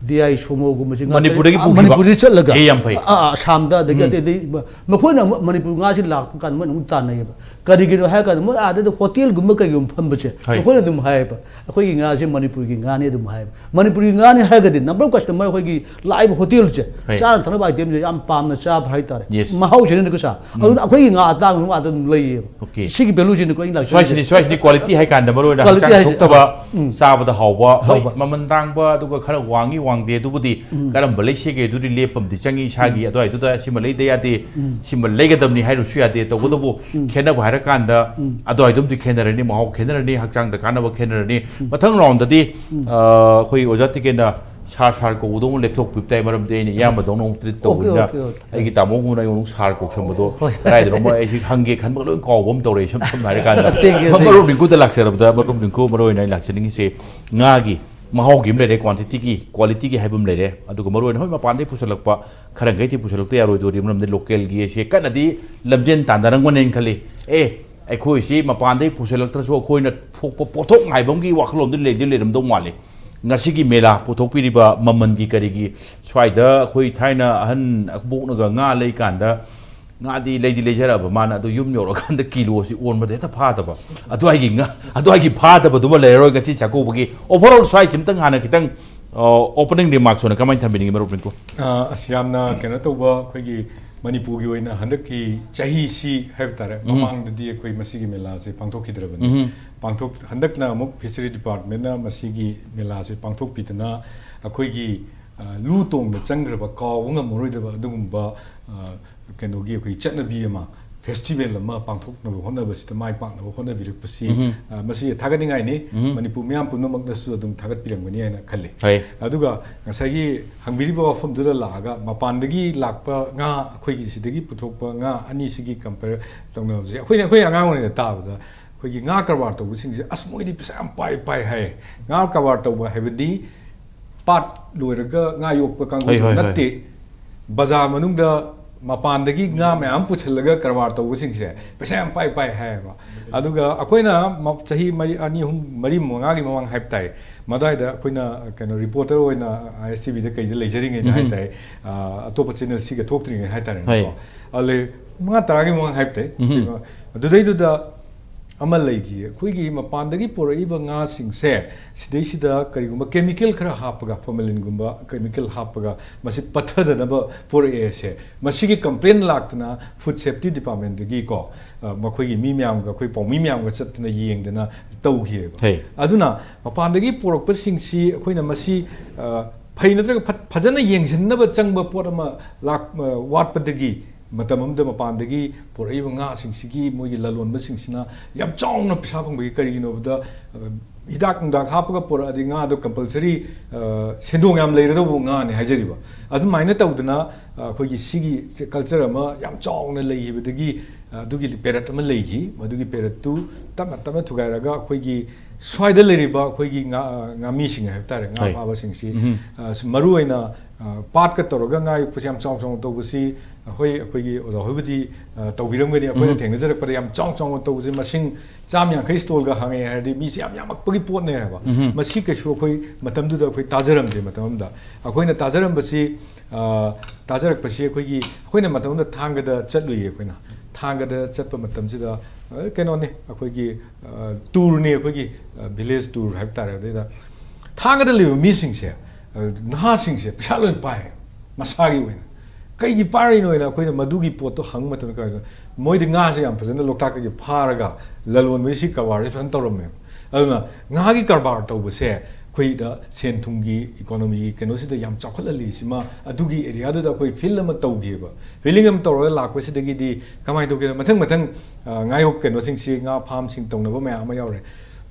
ꯗꯤ ꯑꯥꯏ ꯁꯣꯃꯣꯒꯨꯝꯕꯁꯦ ꯉꯥ ꯃꯅꯤꯄꯨꯔꯗꯒꯤ ꯑꯥ, ꯄꯨꯈꯤꯕ꯫ ꯃꯅꯤꯄꯨꯔꯗꯒꯤ ꯆꯠꯂꯒ ꯑꯦ, ꯌꯥꯝ ꯐꯩ꯫ ꯑꯥ, ꯑꯥ, ꯑꯁꯥꯝꯗ, ꯑꯗꯒꯤ ꯎꯝ꯫ ꯑꯇꯩ ꯑꯇꯩ ꯃ-, ꯃꯈꯣꯏꯅ ꯑꯃꯨꯛ ꯃꯅꯤꯄꯨꯔ ꯉꯥꯁꯤ ꯂꯥꯛꯄ ꯀꯥꯟꯗ ꯃꯣꯏꯅ ꯑꯃꯨꯛ ꯇꯥꯟꯅꯩꯌꯦꯕ꯫ ꯀꯔꯤꯒꯤꯅꯣ ꯍꯥꯏꯔ ꯀꯥꯟꯗ ꯃꯣꯏ ꯑꯥꯗꯗꯤ ꯍꯣꯇꯦꯜꯒꯨꯝꯕ ꯀꯩꯒꯨꯝꯕ ꯐꯝꯕꯁꯦ ꯍꯣꯏ꯫ ꯃꯈꯣꯏꯅ ꯑꯗꯨꯝ ꯍꯥꯏꯌꯦꯕ, "ꯑꯩꯈꯣꯏꯒꯤ ꯉꯥꯁꯦ ꯃꯅꯤꯄꯨꯔꯒꯤ ꯉꯥꯅꯤ" ꯑꯗꯨꯝ ꯍꯥꯏꯌꯦꯕ꯫ ꯃꯅꯤꯄꯨꯔꯒꯤ ꯉꯥꯅꯤ ꯍꯥꯏꯔꯒꯗꯤ ꯅꯝꯕꯔ ꯑꯣꯐ ꯀꯁꯇꯃꯔ ꯑꯩꯈꯣꯏꯒꯤ ꯂꯥꯛꯏꯕ ꯍꯣꯇꯦꯜꯁꯦ, ꯍꯣꯏ꯫ ꯆꯥꯅ ꯊꯛꯅꯕ ꯑꯥꯏꯇꯦꯝꯁꯦ ꯌꯥꯝ ꯄꯥꯝꯅ ꯆꯥꯕ ꯍꯥꯏꯇꯥꯔꯦ꯫ Yes꯫ ꯃꯍꯥꯎꯁꯤꯅ ꯀꯩꯁꯥ꯫ ꯎꯝ꯫ ꯑꯗꯨꯅ ꯑꯩꯈꯣꯏꯒꯤ ꯉꯥ ꯑꯇꯥꯡꯕ ꯑꯗꯨꯝ ꯂꯩꯌꯦꯕ꯫ Okay꯫ ꯁꯤꯒꯤ ꯚꯦꯂꯨꯁꯤꯅꯀꯣ ꯑꯩꯅ ꯂꯥꯛꯆꯔꯤꯁꯦ꯫ ꯁ꯭ꯋꯥꯏꯁꯤꯅꯤ, ꯁ꯭ꯋꯥꯏꯁꯤꯅꯤ quality ꯍꯥꯏ ꯀꯥꯟꯗ ꯃꯔꯨ ꯑꯣꯏꯅ quality ꯍꯛꯆꯥꯡ ꯍꯥꯏꯁꯦ꯫ ꯁꯣꯛꯇꯕ, ꯎꯝ꯫ ꯆꯥꯕꯗ ꯍꯥꯎꯕ, ꯍꯣꯏ, ꯍꯥꯎꯕ꯫ ꯃꯃꯜ ꯇꯥꯡꯕ, ꯑꯗꯨꯒ ꯈꯔ ꯋꯥꯡꯉꯤ, ꯐꯪꯗꯦ꯫ ꯑꯗꯨꯕꯨꯗꯤ ꯀꯔꯝꯕ ꯂꯩꯁꯤꯒꯦ ꯑꯗꯨꯗꯤ ꯂꯦꯞꯄꯝꯗꯤ ꯆꯪꯉꯤ꯫ ꯏꯁꯥꯒꯤ ꯑꯗꯨꯋꯥꯏꯗꯨꯗ ꯁꯤꯃ ꯂꯩꯗ ꯌꯥꯗꯦ, ꯁꯤꯃ ꯂꯩꯒꯗꯕꯅꯤ ꯍꯥꯏꯔꯨꯁꯨ ꯌꯥꯗꯦ꯫ ꯇꯧꯕꯇꯕꯨ ꯈꯦꯠꯅꯕ ꯍꯥꯏꯔꯀꯥꯟꯗ ꯑꯗꯨꯋꯥꯏꯗꯨꯝꯗꯤ ꯈꯦꯠꯅꯔꯅꯤ, ꯃꯍꯥꯎ ꯈꯦꯠꯅꯔꯅꯤ, ꯍꯛꯆꯥꯡꯗ ꯀꯥꯟꯅꯕ ꯈꯦꯠꯅꯔꯅꯤ꯫ ꯃꯊꯪ ꯔꯥꯎꯟꯗꯗꯤ ꯑ, ꯑꯩꯈꯣꯏ ꯑꯣꯖꯥ ꯇꯤꯀꯦꯟꯅ ꯁꯥꯔ ꯁꯥꯔ ꯀꯧꯕꯗꯣ ꯑꯃꯨꯛ ꯂꯦꯞꯊꯣꯛꯄꯤꯕ ꯇꯥꯏ, ꯃꯔꯝꯗꯤ ꯑꯩꯅ ꯏꯌꯥꯝꯕꯗꯧꯅ ꯑꯃꯨꯛ ꯇ꯭ꯔꯤꯠ ꯇꯧꯕꯅꯤꯅ꯫ Okay, okay. ꯑꯩꯒꯤ ꯇꯥꯃꯣꯒꯨꯝꯅ ꯑꯩ ꯑꯃꯨꯛ ꯁꯥꯔ ꯀꯧꯁꯟꯕꯗꯣ ꯍꯣꯏ꯫ ꯀꯗꯥꯏꯗꯅꯣꯃ ꯑꯩꯁꯤ ꯍꯪꯒꯦ ꯈꯟꯕꯒ ꯂꯣꯏ ꯀꯥꯎꯕ ꯑꯃ ꯇꯧꯔꯦ꯫ ꯏꯁꯝ ꯁꯝꯅ ꯍꯥꯏꯔꯀꯥꯟꯗ ꯊꯦꯡꯀ꯭ꯌꯨ, ꯊꯦꯡꯀ꯭ꯌꯨ꯫ ꯃꯔꯨꯞ ꯔꯤꯡꯀꯨꯗ ꯂꯥꯛꯆꯔꯕꯗ, ꯃꯔꯨꯞ ꯔꯤꯡꯀꯨ, ꯃꯔꯨ ꯑꯣꯏꯅ ꯑꯩ ꯂꯥꯛꯆꯅꯤꯡꯉꯤꯁꯦ ꯉꯥꯒꯤ ꯃꯍꯥꯎꯒꯤ ꯑꯃ ꯂꯩꯔꯦ, ꯀ꯭ꯋꯥꯟꯇꯤꯇꯤꯒꯤ, ꯀ꯭ꯋꯥꯂꯤꯇꯤꯒꯤ ꯍꯥꯏꯕ ꯑꯃ ꯂꯩꯔꯦ꯫ ꯑꯗꯨꯒ ꯃꯔꯨ ꯑꯣꯏꯅ ꯍꯣꯏ ꯃꯄꯥꯟꯗꯒꯤ ꯄꯨꯁꯜꯂꯛꯄ ꯈꯔ ꯃꯈꯩꯗꯤ ꯄꯨꯁꯜꯂꯛꯇ ꯌꯥꯔꯣꯏꯗꯣꯔꯤ, ꯃꯔꯝꯗꯤ ꯂꯣꯀꯦꯜꯒꯤ ꯑꯁꯦ ꯀꯟꯅꯗꯤ ꯂꯝꯖꯦꯟ ꯇꯥꯟꯅꯔꯝꯒꯅꯦꯅ ꯈꯜꯂꯤ꯫ ꯑꯦ, ꯑꯩꯈꯣꯏꯁꯤ ꯃꯄꯥꯟꯗꯒꯤ ꯄꯨꯁꯜꯂꯛꯇ꯭ꯔꯁꯨ ꯑꯩꯈꯣꯏꯅ ꯊꯣꯛꯄ ꯄꯣꯠꯊꯣꯛ ꯉꯥꯏꯕ ꯑꯃꯒꯤ ꯋꯥꯈꯜꯂꯣꯟꯗꯤ ꯂꯩꯗꯤ ꯂꯩꯔꯝꯗꯧ ꯃꯥꯜꯂꯤ꯫ ꯉꯁꯤꯒꯤ ꯃꯦꯂꯥ ꯄꯨꯊꯣꯛꯄꯤꯔꯤꯕ ꯃꯃꯜꯒꯤ ꯀꯔꯤꯒꯤ, ꯁ꯭ꯋꯥꯏꯗ ꯑꯩꯈꯣꯏ ꯊꯥꯏꯅ ꯑꯍꯟ ꯑꯕꯣꯛꯅꯒ ꯉꯥ ꯂꯩꯀꯥꯟꯗ ꯉꯥꯗꯤ ꯂꯩꯗꯤ ꯂꯩꯖꯔꯛꯑꯕ ꯃꯥꯅ, ꯑꯗꯨ ꯌꯨꯝ ꯌꯧꯔꯀꯥꯟꯗ ꯀꯤꯂꯣꯁꯤ ꯑꯣꯟꯕꯗ ꯍꯦꯛꯇ ꯐꯥꯗꯕ, ꯑꯗꯨꯋꯥꯏꯒꯤ ꯉꯥ, ꯑꯗꯨꯋꯥꯏꯒꯤ ꯐꯥꯗꯕꯗꯨꯃ ꯂꯩꯔꯔꯣꯏ ꯉꯁꯤ ꯆꯥꯛꯀꯧꯕꯒꯤ꯫ Overall ꯁ꯭ꯋꯥꯏꯁꯤꯝꯇꯪ ꯍꯥꯟꯅ ꯈꯤꯇꯪ ꯑꯣꯄꯅꯤꯡ ꯔꯤꯃꯥꯔꯛꯁ ꯑꯣꯏꯅ ꯀꯃꯥꯏꯅ ꯊꯝꯕꯤꯅꯤꯡꯉꯤ, ꯃꯔꯨꯞ ꯔꯤꯡꯀꯨ? ꯑ, ꯑꯁ, ꯌꯥꯝꯅ ꯀꯩꯅꯣ ꯇꯧꯕ, ꯑꯩꯈꯣꯏꯒꯤ ꯃꯅꯤꯄꯨꯔꯒꯤ ꯑꯣꯏꯅ ꯍꯟꯗꯛꯀꯤ ꯆꯍꯤꯁꯤ ꯍꯥꯏꯕ ꯇꯥꯔꯦ, ꯎꯝ꯫ ꯃꯃꯥꯡꯗꯗꯤ ꯑꯩꯈꯣꯏ ꯃꯁꯤꯒꯤ ꯃꯦꯂꯥꯁꯦ ꯄꯥꯡꯊꯣꯛꯈꯤꯗ꯭ꯔꯕꯅꯤ꯫ ꯎꯝ꯫ ꯄꯥꯡꯊꯣꯛ-, ꯍꯟꯗꯛꯅ ꯑꯃꯨꯛ ꯐꯤꯁꯔꯤ ꯗꯤꯄꯥꯔꯠꯃꯦꯟꯅ ꯃꯁꯤꯒꯤ ꯃꯦꯂꯥꯁꯦ ꯄꯥꯡꯊꯣꯛꯄꯤꯗꯅ ꯑꯩꯈꯣꯏꯒꯤ, ꯑ, ꯂꯨ ꯇꯣꯡꯗ ꯆꯪꯈ꯭ꯔꯕ, ꯀꯥꯎꯕ ꯉꯝꯃꯔꯣꯏꯗꯕ ꯑꯗꯨꯒꯨꯝꯕ, ꯑ, ꯀꯩꯅꯣꯒꯤ ꯑꯩꯈꯣꯏꯒꯤ ꯆꯠꯅꯕꯤ ꯑꯃ, ꯐꯦꯁꯇꯤꯚꯦꯜ ꯑꯃ ꯄꯥꯡꯊꯣꯛꯅꯕ ꯍꯣꯠꯅꯕꯁꯤꯗ ꯃꯥꯏ ꯄꯥꯛꯅꯕ ꯍꯣꯠꯅꯕꯤꯔꯛꯄꯁꯤ, ꯎꯝ꯫ ꯑ, ꯃꯁꯤ ꯊꯥꯒꯠꯅꯤꯡꯉꯥꯏꯅꯤ꯫ ꯎꯝ꯫ ꯃꯅꯤꯄꯨꯔ ꯃꯤꯌꯥꯝ ꯄꯨꯝꯅꯃꯛꯅꯁꯨ ꯑꯗꯨꯝ ꯊꯥꯒꯠꯄꯤꯔꯝꯒꯅꯤ ꯍꯥꯏꯅ ꯈꯜꯂꯤ꯫ ꯍꯣꯏ꯫ ꯑꯗꯨꯒ ꯉꯁꯥꯏꯒꯤ ꯍꯪꯕꯤꯔꯤꯕ ꯋꯥꯐꯝꯗꯨꯗ ꯂꯥꯛꯑꯒ, ꯃꯄꯥꯟꯗꯒꯤ ꯂꯥꯛꯄ ꯉꯥ, ꯑꯩꯈꯣꯏꯒꯤ ꯁꯤꯗꯒꯤ ꯄꯨꯊꯣꯛꯄ ꯉꯥ ꯑꯅꯤꯁꯤꯒꯤ ꯀꯝꯄꯦꯌꯔ ꯇꯧꯅꯕꯁꯦ, ꯑꯩꯈꯣꯏꯅ, ꯑꯩꯈꯣꯏ ꯑꯉꯥꯡ ꯑꯣꯏꯔꯤꯉꯩꯗ ꯇꯥꯕꯗ ꯑꯩꯈꯣꯏꯒꯤ ꯉꯥ ꯀꯔꯕꯥꯔ ꯇꯧꯕꯁꯤꯡꯁꯦ, "ꯑꯁ, ꯃꯣꯏꯗꯤ ꯄꯩꯁꯥ ꯌꯥꯝ ꯄꯥꯏ, ꯄꯥꯏ" ꯍꯥꯏ꯫ ꯉꯥ ꯀꯔꯕꯥꯔ ꯇꯧꯕ ꯍꯥꯏꯕꯗꯤ ꯄꯥꯠ ꯂꯣꯏꯔꯒ ꯉꯥ ꯌꯣꯛꯄ ꯀꯥꯡꯕꯨꯗꯨ ꯍꯣꯏ, ꯍꯣꯏ, ꯍꯣꯏ꯫ ꯅꯠꯇꯦ꯫ ꯕꯖꯥꯔ ꯃꯅꯨꯡꯗ ꯃꯄꯥꯟꯗꯒꯤ ꯉꯥ ꯃꯌꯥꯝ ꯄꯨꯁꯤꯜꯂꯒ ꯀꯔꯕꯥꯔ ꯇꯧꯕꯁꯤꯡꯁꯦ ꯄꯩꯁꯥ ꯌꯥꯝ ꯄꯥꯏ, ꯄꯥꯏ ꯍꯥꯏꯌꯦꯕ꯫ ꯑꯗꯨꯒ ꯑꯩꯈꯣꯏꯅ ꯃ-, ꯆꯍꯤ ꯃꯔꯤ, ꯑꯅꯤ, ꯑꯍꯨꯝ, ꯃꯔꯤ, ꯃꯉꯥꯒꯤ ꯃꯃꯥꯡ ꯍꯥꯏꯕ ꯇꯥꯏ, ꯃꯗꯨꯋꯥꯏꯗ ꯑꯩꯈꯣꯏꯅ, ꯀꯩꯅꯣ, ꯔꯤꯄꯣꯔꯇꯔ ꯑꯣꯏꯅ ꯑꯥꯏ ꯑꯦꯁ ꯇꯤ ꯚꯤꯗ ꯀꯩꯗ ꯂꯩꯖꯔꯤꯉꯩꯗ ꯎꯝ꯫ ꯍꯥꯏ ꯇꯥꯏ, ꯑ, ꯑꯇꯣꯞꯄ ꯆꯦꯅꯦꯜ ꯁꯤꯒ ꯊꯣꯛꯇ꯭ꯔꯤꯉꯩ ꯍꯥꯏ ꯇꯥꯔꯦꯅꯦꯀꯣ꯫ ꯍꯣꯏ꯫ ꯑꯗꯨꯗꯩ ꯃꯉꯥ ꯇꯔꯥꯒꯤ ꯃꯃꯥꯡ ꯍꯥꯏꯕ ꯇꯥꯏ꯫ ꯎꯝ꯫ ꯑꯗꯨꯗꯩꯗꯨꯗ ꯑꯃ ꯂꯩꯈꯤ꯫ ꯑꯩꯈꯣꯏꯒꯤ ꯃꯄꯥꯟꯗꯒꯤ ꯄꯨꯔꯛꯏꯕ ꯉꯥꯁꯤꯡꯁꯦ, ꯁꯤꯗꯩꯁꯤꯗ ꯀꯔꯤꯒꯨꯝꯕ ꯀꯦꯃꯤꯀꯦꯜ ꯈꯔ ꯍꯥꯞꯄꯒ, ꯐꯣꯔꯃꯦꯂꯤꯟꯒꯨꯝꯕ ꯀꯦꯃꯤꯀꯦꯜ ꯍꯥꯞꯄꯒ ꯃꯁꯤ ꯄꯠꯊꯗꯅꯕ ꯄꯨꯔꯛꯑꯦꯁꯦ, ꯃꯁꯤꯒꯤ ꯀꯝꯄ꯭ꯂꯦꯟ ꯂꯥꯛꯇꯅ ꯐꯨꯗ ꯁꯦꯐꯇꯤ ꯗꯤꯄꯥꯔꯠꯃꯦꯟꯗꯒꯤꯀꯣ, ꯑ, ꯃꯈꯣꯏꯒꯤ ꯃꯤ ꯃꯌꯥꯝꯒ, ꯑꯩꯈꯣꯏ ꯄꯥꯎꯃꯤ ꯃꯌꯥꯝꯒ ꯆꯠꯇꯅ ꯌꯦꯡꯗꯅ ꯇꯧꯈꯤꯑꯕ꯫ ꯍꯩ꯫ ꯑꯗꯨꯅ ꯃꯄꯥꯟꯗꯒꯤ ꯄꯨꯔꯛꯄꯁꯤꯡꯁꯤ ꯑꯩꯈꯣꯏꯅ ꯃꯁꯤ, ꯑ, ꯐꯩ ꯅꯠꯇ꯭ꯔꯒ ꯐꯠ-, ꯐꯖꯅ ꯌꯦꯡꯁꯤꯟꯅꯕ ꯆꯪꯕ ꯄꯣꯠ ꯑꯃ ꯂꯥꯛ-, ꯑ, ꯋꯥꯠꯄꯗꯒꯤ, ꯃꯇꯝ ꯑꯃꯗ ꯃꯄꯥꯟꯗꯒꯤ ꯄꯨꯔꯛꯏꯕ ꯉꯥꯁꯤꯡꯁꯤꯒꯤ ꯃꯣꯏꯒꯤ ꯂꯂꯣꯟꯕꯁꯤꯡꯁꯤꯅ ꯌꯥꯝ ꯆꯥꯎꯅ ꯄꯩꯁꯥ ꯐꯪꯕꯒꯤ, ꯀꯔꯤꯒꯤꯅꯣ ꯍꯥꯏꯕꯗ, ꯑ, ꯍꯤꯗꯥꯛ ꯅꯨꯡꯗꯥꯛ ꯍꯥꯞꯄꯒ ꯄꯨꯔꯛꯑꯗꯤ ꯉꯥꯗꯣ compulsory, ꯑ, ꯁꯦꯟꯗꯣꯡ ꯌꯥꯝ ꯂꯩꯔꯗꯧꯕ ꯉꯥꯅꯤ ꯍꯥꯏꯖꯔꯤꯕ꯫ ꯑꯗꯨꯃꯥꯏꯅ ꯇꯧꯗꯅ, ꯑ, ꯑꯩꯈꯣꯏꯒꯤ ꯁꯤꯒꯤ culture ꯑꯃ ꯌꯥꯝ ꯆꯥꯎꯅ ꯂꯩꯈꯤꯕꯗꯒꯤ, ꯑ, ꯑꯗꯨꯒꯤ ꯄꯦꯔꯠ ꯑꯃ ꯂꯩꯈꯤ꯫ ꯃꯗꯨꯒꯤ ꯄꯦꯔꯠꯇꯨ ꯇꯞꯅ ꯇꯞꯅ ꯊꯨꯒꯥꯏꯔꯒ ꯑꯩꯈꯣꯏꯒꯤ ꯁ꯭ꯋꯥꯏꯗ ꯂꯩꯔꯤꯕ ꯑꯩꯈꯣꯏꯒꯤ ꯉꯥ-, ꯉꯥꯃꯤꯁꯤꯡ ꯍꯥꯏꯕ ꯇꯥꯔꯦ, ꯉꯥ ꯍꯣꯏ꯫ ꯐꯥꯕꯁꯤꯡꯁꯤ, ꯎꯝ꯫ ꯑ, ꯃꯔꯨ ꯑꯣꯏꯅ, ꯑ, ꯄꯥꯠꯀ ꯇꯧꯔꯒ ꯉꯥ ꯌꯣꯛꯄꯁꯤ ꯌꯥꯝ ꯆꯥꯎ ꯆꯥꯎꯅ ꯇꯧꯕꯁꯤ, ꯑꯩꯈꯣꯏ, ꯑꯩꯈꯣꯏꯒꯤ ꯑꯣꯖꯥ ꯍꯣꯏꯕꯨꯗꯤ, ꯑ, ꯇꯧꯕꯤꯔꯝꯒꯅꯤ꯫ ꯑꯩꯈꯣꯏꯅ ꯎꯝ꯫ ꯊꯦꯡꯅꯖꯔꯛꯄꯗ ꯌꯥꯝ ꯆꯥꯎ ꯆꯥꯎꯅ ꯇꯧꯕꯁꯤ ꯃꯁꯤꯡ ꯆꯥꯝ ꯌꯥꯡꯈꯩ stall ꯒ ꯍꯥꯡꯉꯦ ꯍꯥꯏꯔꯗꯤ ꯃꯤꯁꯤ ꯌꯥꯝ ꯌꯥꯝꯃꯛꯄꯒꯤ ꯄꯣꯠꯅꯦ ꯍꯥꯏꯕ꯫ ꯎꯝ꯫ ꯃꯁꯤ ꯀꯩꯁꯨ ꯑꯩꯈꯣꯏ ꯃꯇꯝꯗꯨꯗ ꯑꯩꯈꯣꯏ ꯇꯥꯖꯔꯝꯗꯦ꯫ ꯃꯇꯝ ꯑꯃꯗ ꯑꯩꯈꯣꯏꯅ ꯇꯥꯖꯔꯝꯕꯁꯤ, ꯑ, ꯇꯥꯖꯔꯛꯄꯁꯤ ꯑꯩꯈꯣꯏꯒꯤ, ꯑꯩꯈꯣꯏꯅ ꯃꯇꯝ ꯑꯃꯗ ꯊꯥꯡꯒꯗ ꯆꯠꯂꯨꯏꯌꯦ꯫ ꯑꯩꯈꯣꯏꯅ ꯊꯥꯡꯒꯗ ꯆꯠꯄ ꯃꯇꯝꯁꯤꯗ, ꯑ, ꯀꯩꯅꯣꯅꯤ, ꯑꯩꯈꯣꯏꯒꯤ, ꯑ, tour ꯅꯤ, ꯑꯩꯈꯣꯏꯒꯤ, ꯑ, village tour ꯍꯥꯏꯕ ꯇꯥꯔꯦ꯫ ꯑꯗꯩꯗ ꯊꯥꯡꯒꯗ ꯂꯩꯕ ꯃꯤꯁꯤꯡꯁꯦ, ꯑ, ꯅꯍꯥꯁꯤꯡꯁꯦ ꯄꯩꯁꯥ ꯂꯣꯏ ꯄꯥꯏ, ꯃꯁꯥꯒꯤ ꯑꯣꯏꯅ꯫ ꯀꯩꯒꯤ ꯄꯥꯏꯔꯤꯅꯣ ꯍꯥꯏꯅ ꯑꯩꯈꯣꯏꯅ ꯃꯗꯨꯒꯤ ꯄꯣꯠꯇꯣ ꯍꯪꯕ ꯃꯇꯝꯗ, ꯀꯩꯅꯣ, ꯃꯣꯏꯗꯤ ꯉꯥꯁꯦ ꯌꯥꯝ ꯐꯖꯅ ꯂꯣꯛꯇꯥꯛꯇꯒꯤ ꯐꯥꯔꯒ ꯂꯂꯣꯟꯕꯒꯤ ꯁꯤ ꯀꯔꯕꯥꯔꯁꯦ ꯐꯖꯅ ꯇꯧꯔꯝꯃꯦꯕ꯫ ꯑꯗꯨꯅ ꯉꯥꯒꯤ ꯀꯔꯕꯥꯔ ꯇꯧꯕꯁꯦ ꯑꯩꯈꯣꯏꯗ ꯁꯦꯟ ꯊꯨꯝꯒꯤ, economy ꯒꯤ ꯀꯩꯅꯣꯁꯤꯗ ꯌꯥꯝ ꯆꯥꯎꯈꯠꯍꯜꯂꯤ꯫ ꯁꯤꯃ ꯑꯗꯨꯒꯤ area ꯗꯨꯗ ꯑꯩꯈꯣꯏ field ꯑꯃ ꯇꯧꯈꯤꯕ꯫ Feeling ꯑꯃ ꯇꯧꯔꯒ ꯂꯥꯛꯄꯁꯤꯗꯒꯤꯗꯤ ꯀꯃꯥꯏꯅ ꯇꯧꯒꯦꯗ, ꯃꯊꯪ ꯃꯊꯪ, ꯑ, ꯉꯥꯌꯣꯛ ꯀꯩꯅꯣꯁꯤꯡꯁꯤ, ꯉꯥ farm ꯁꯤꯡ ꯇꯧꯅꯕ ꯃꯌꯥꯝ ꯑꯃ ꯌꯥꯎꯔꯦ꯫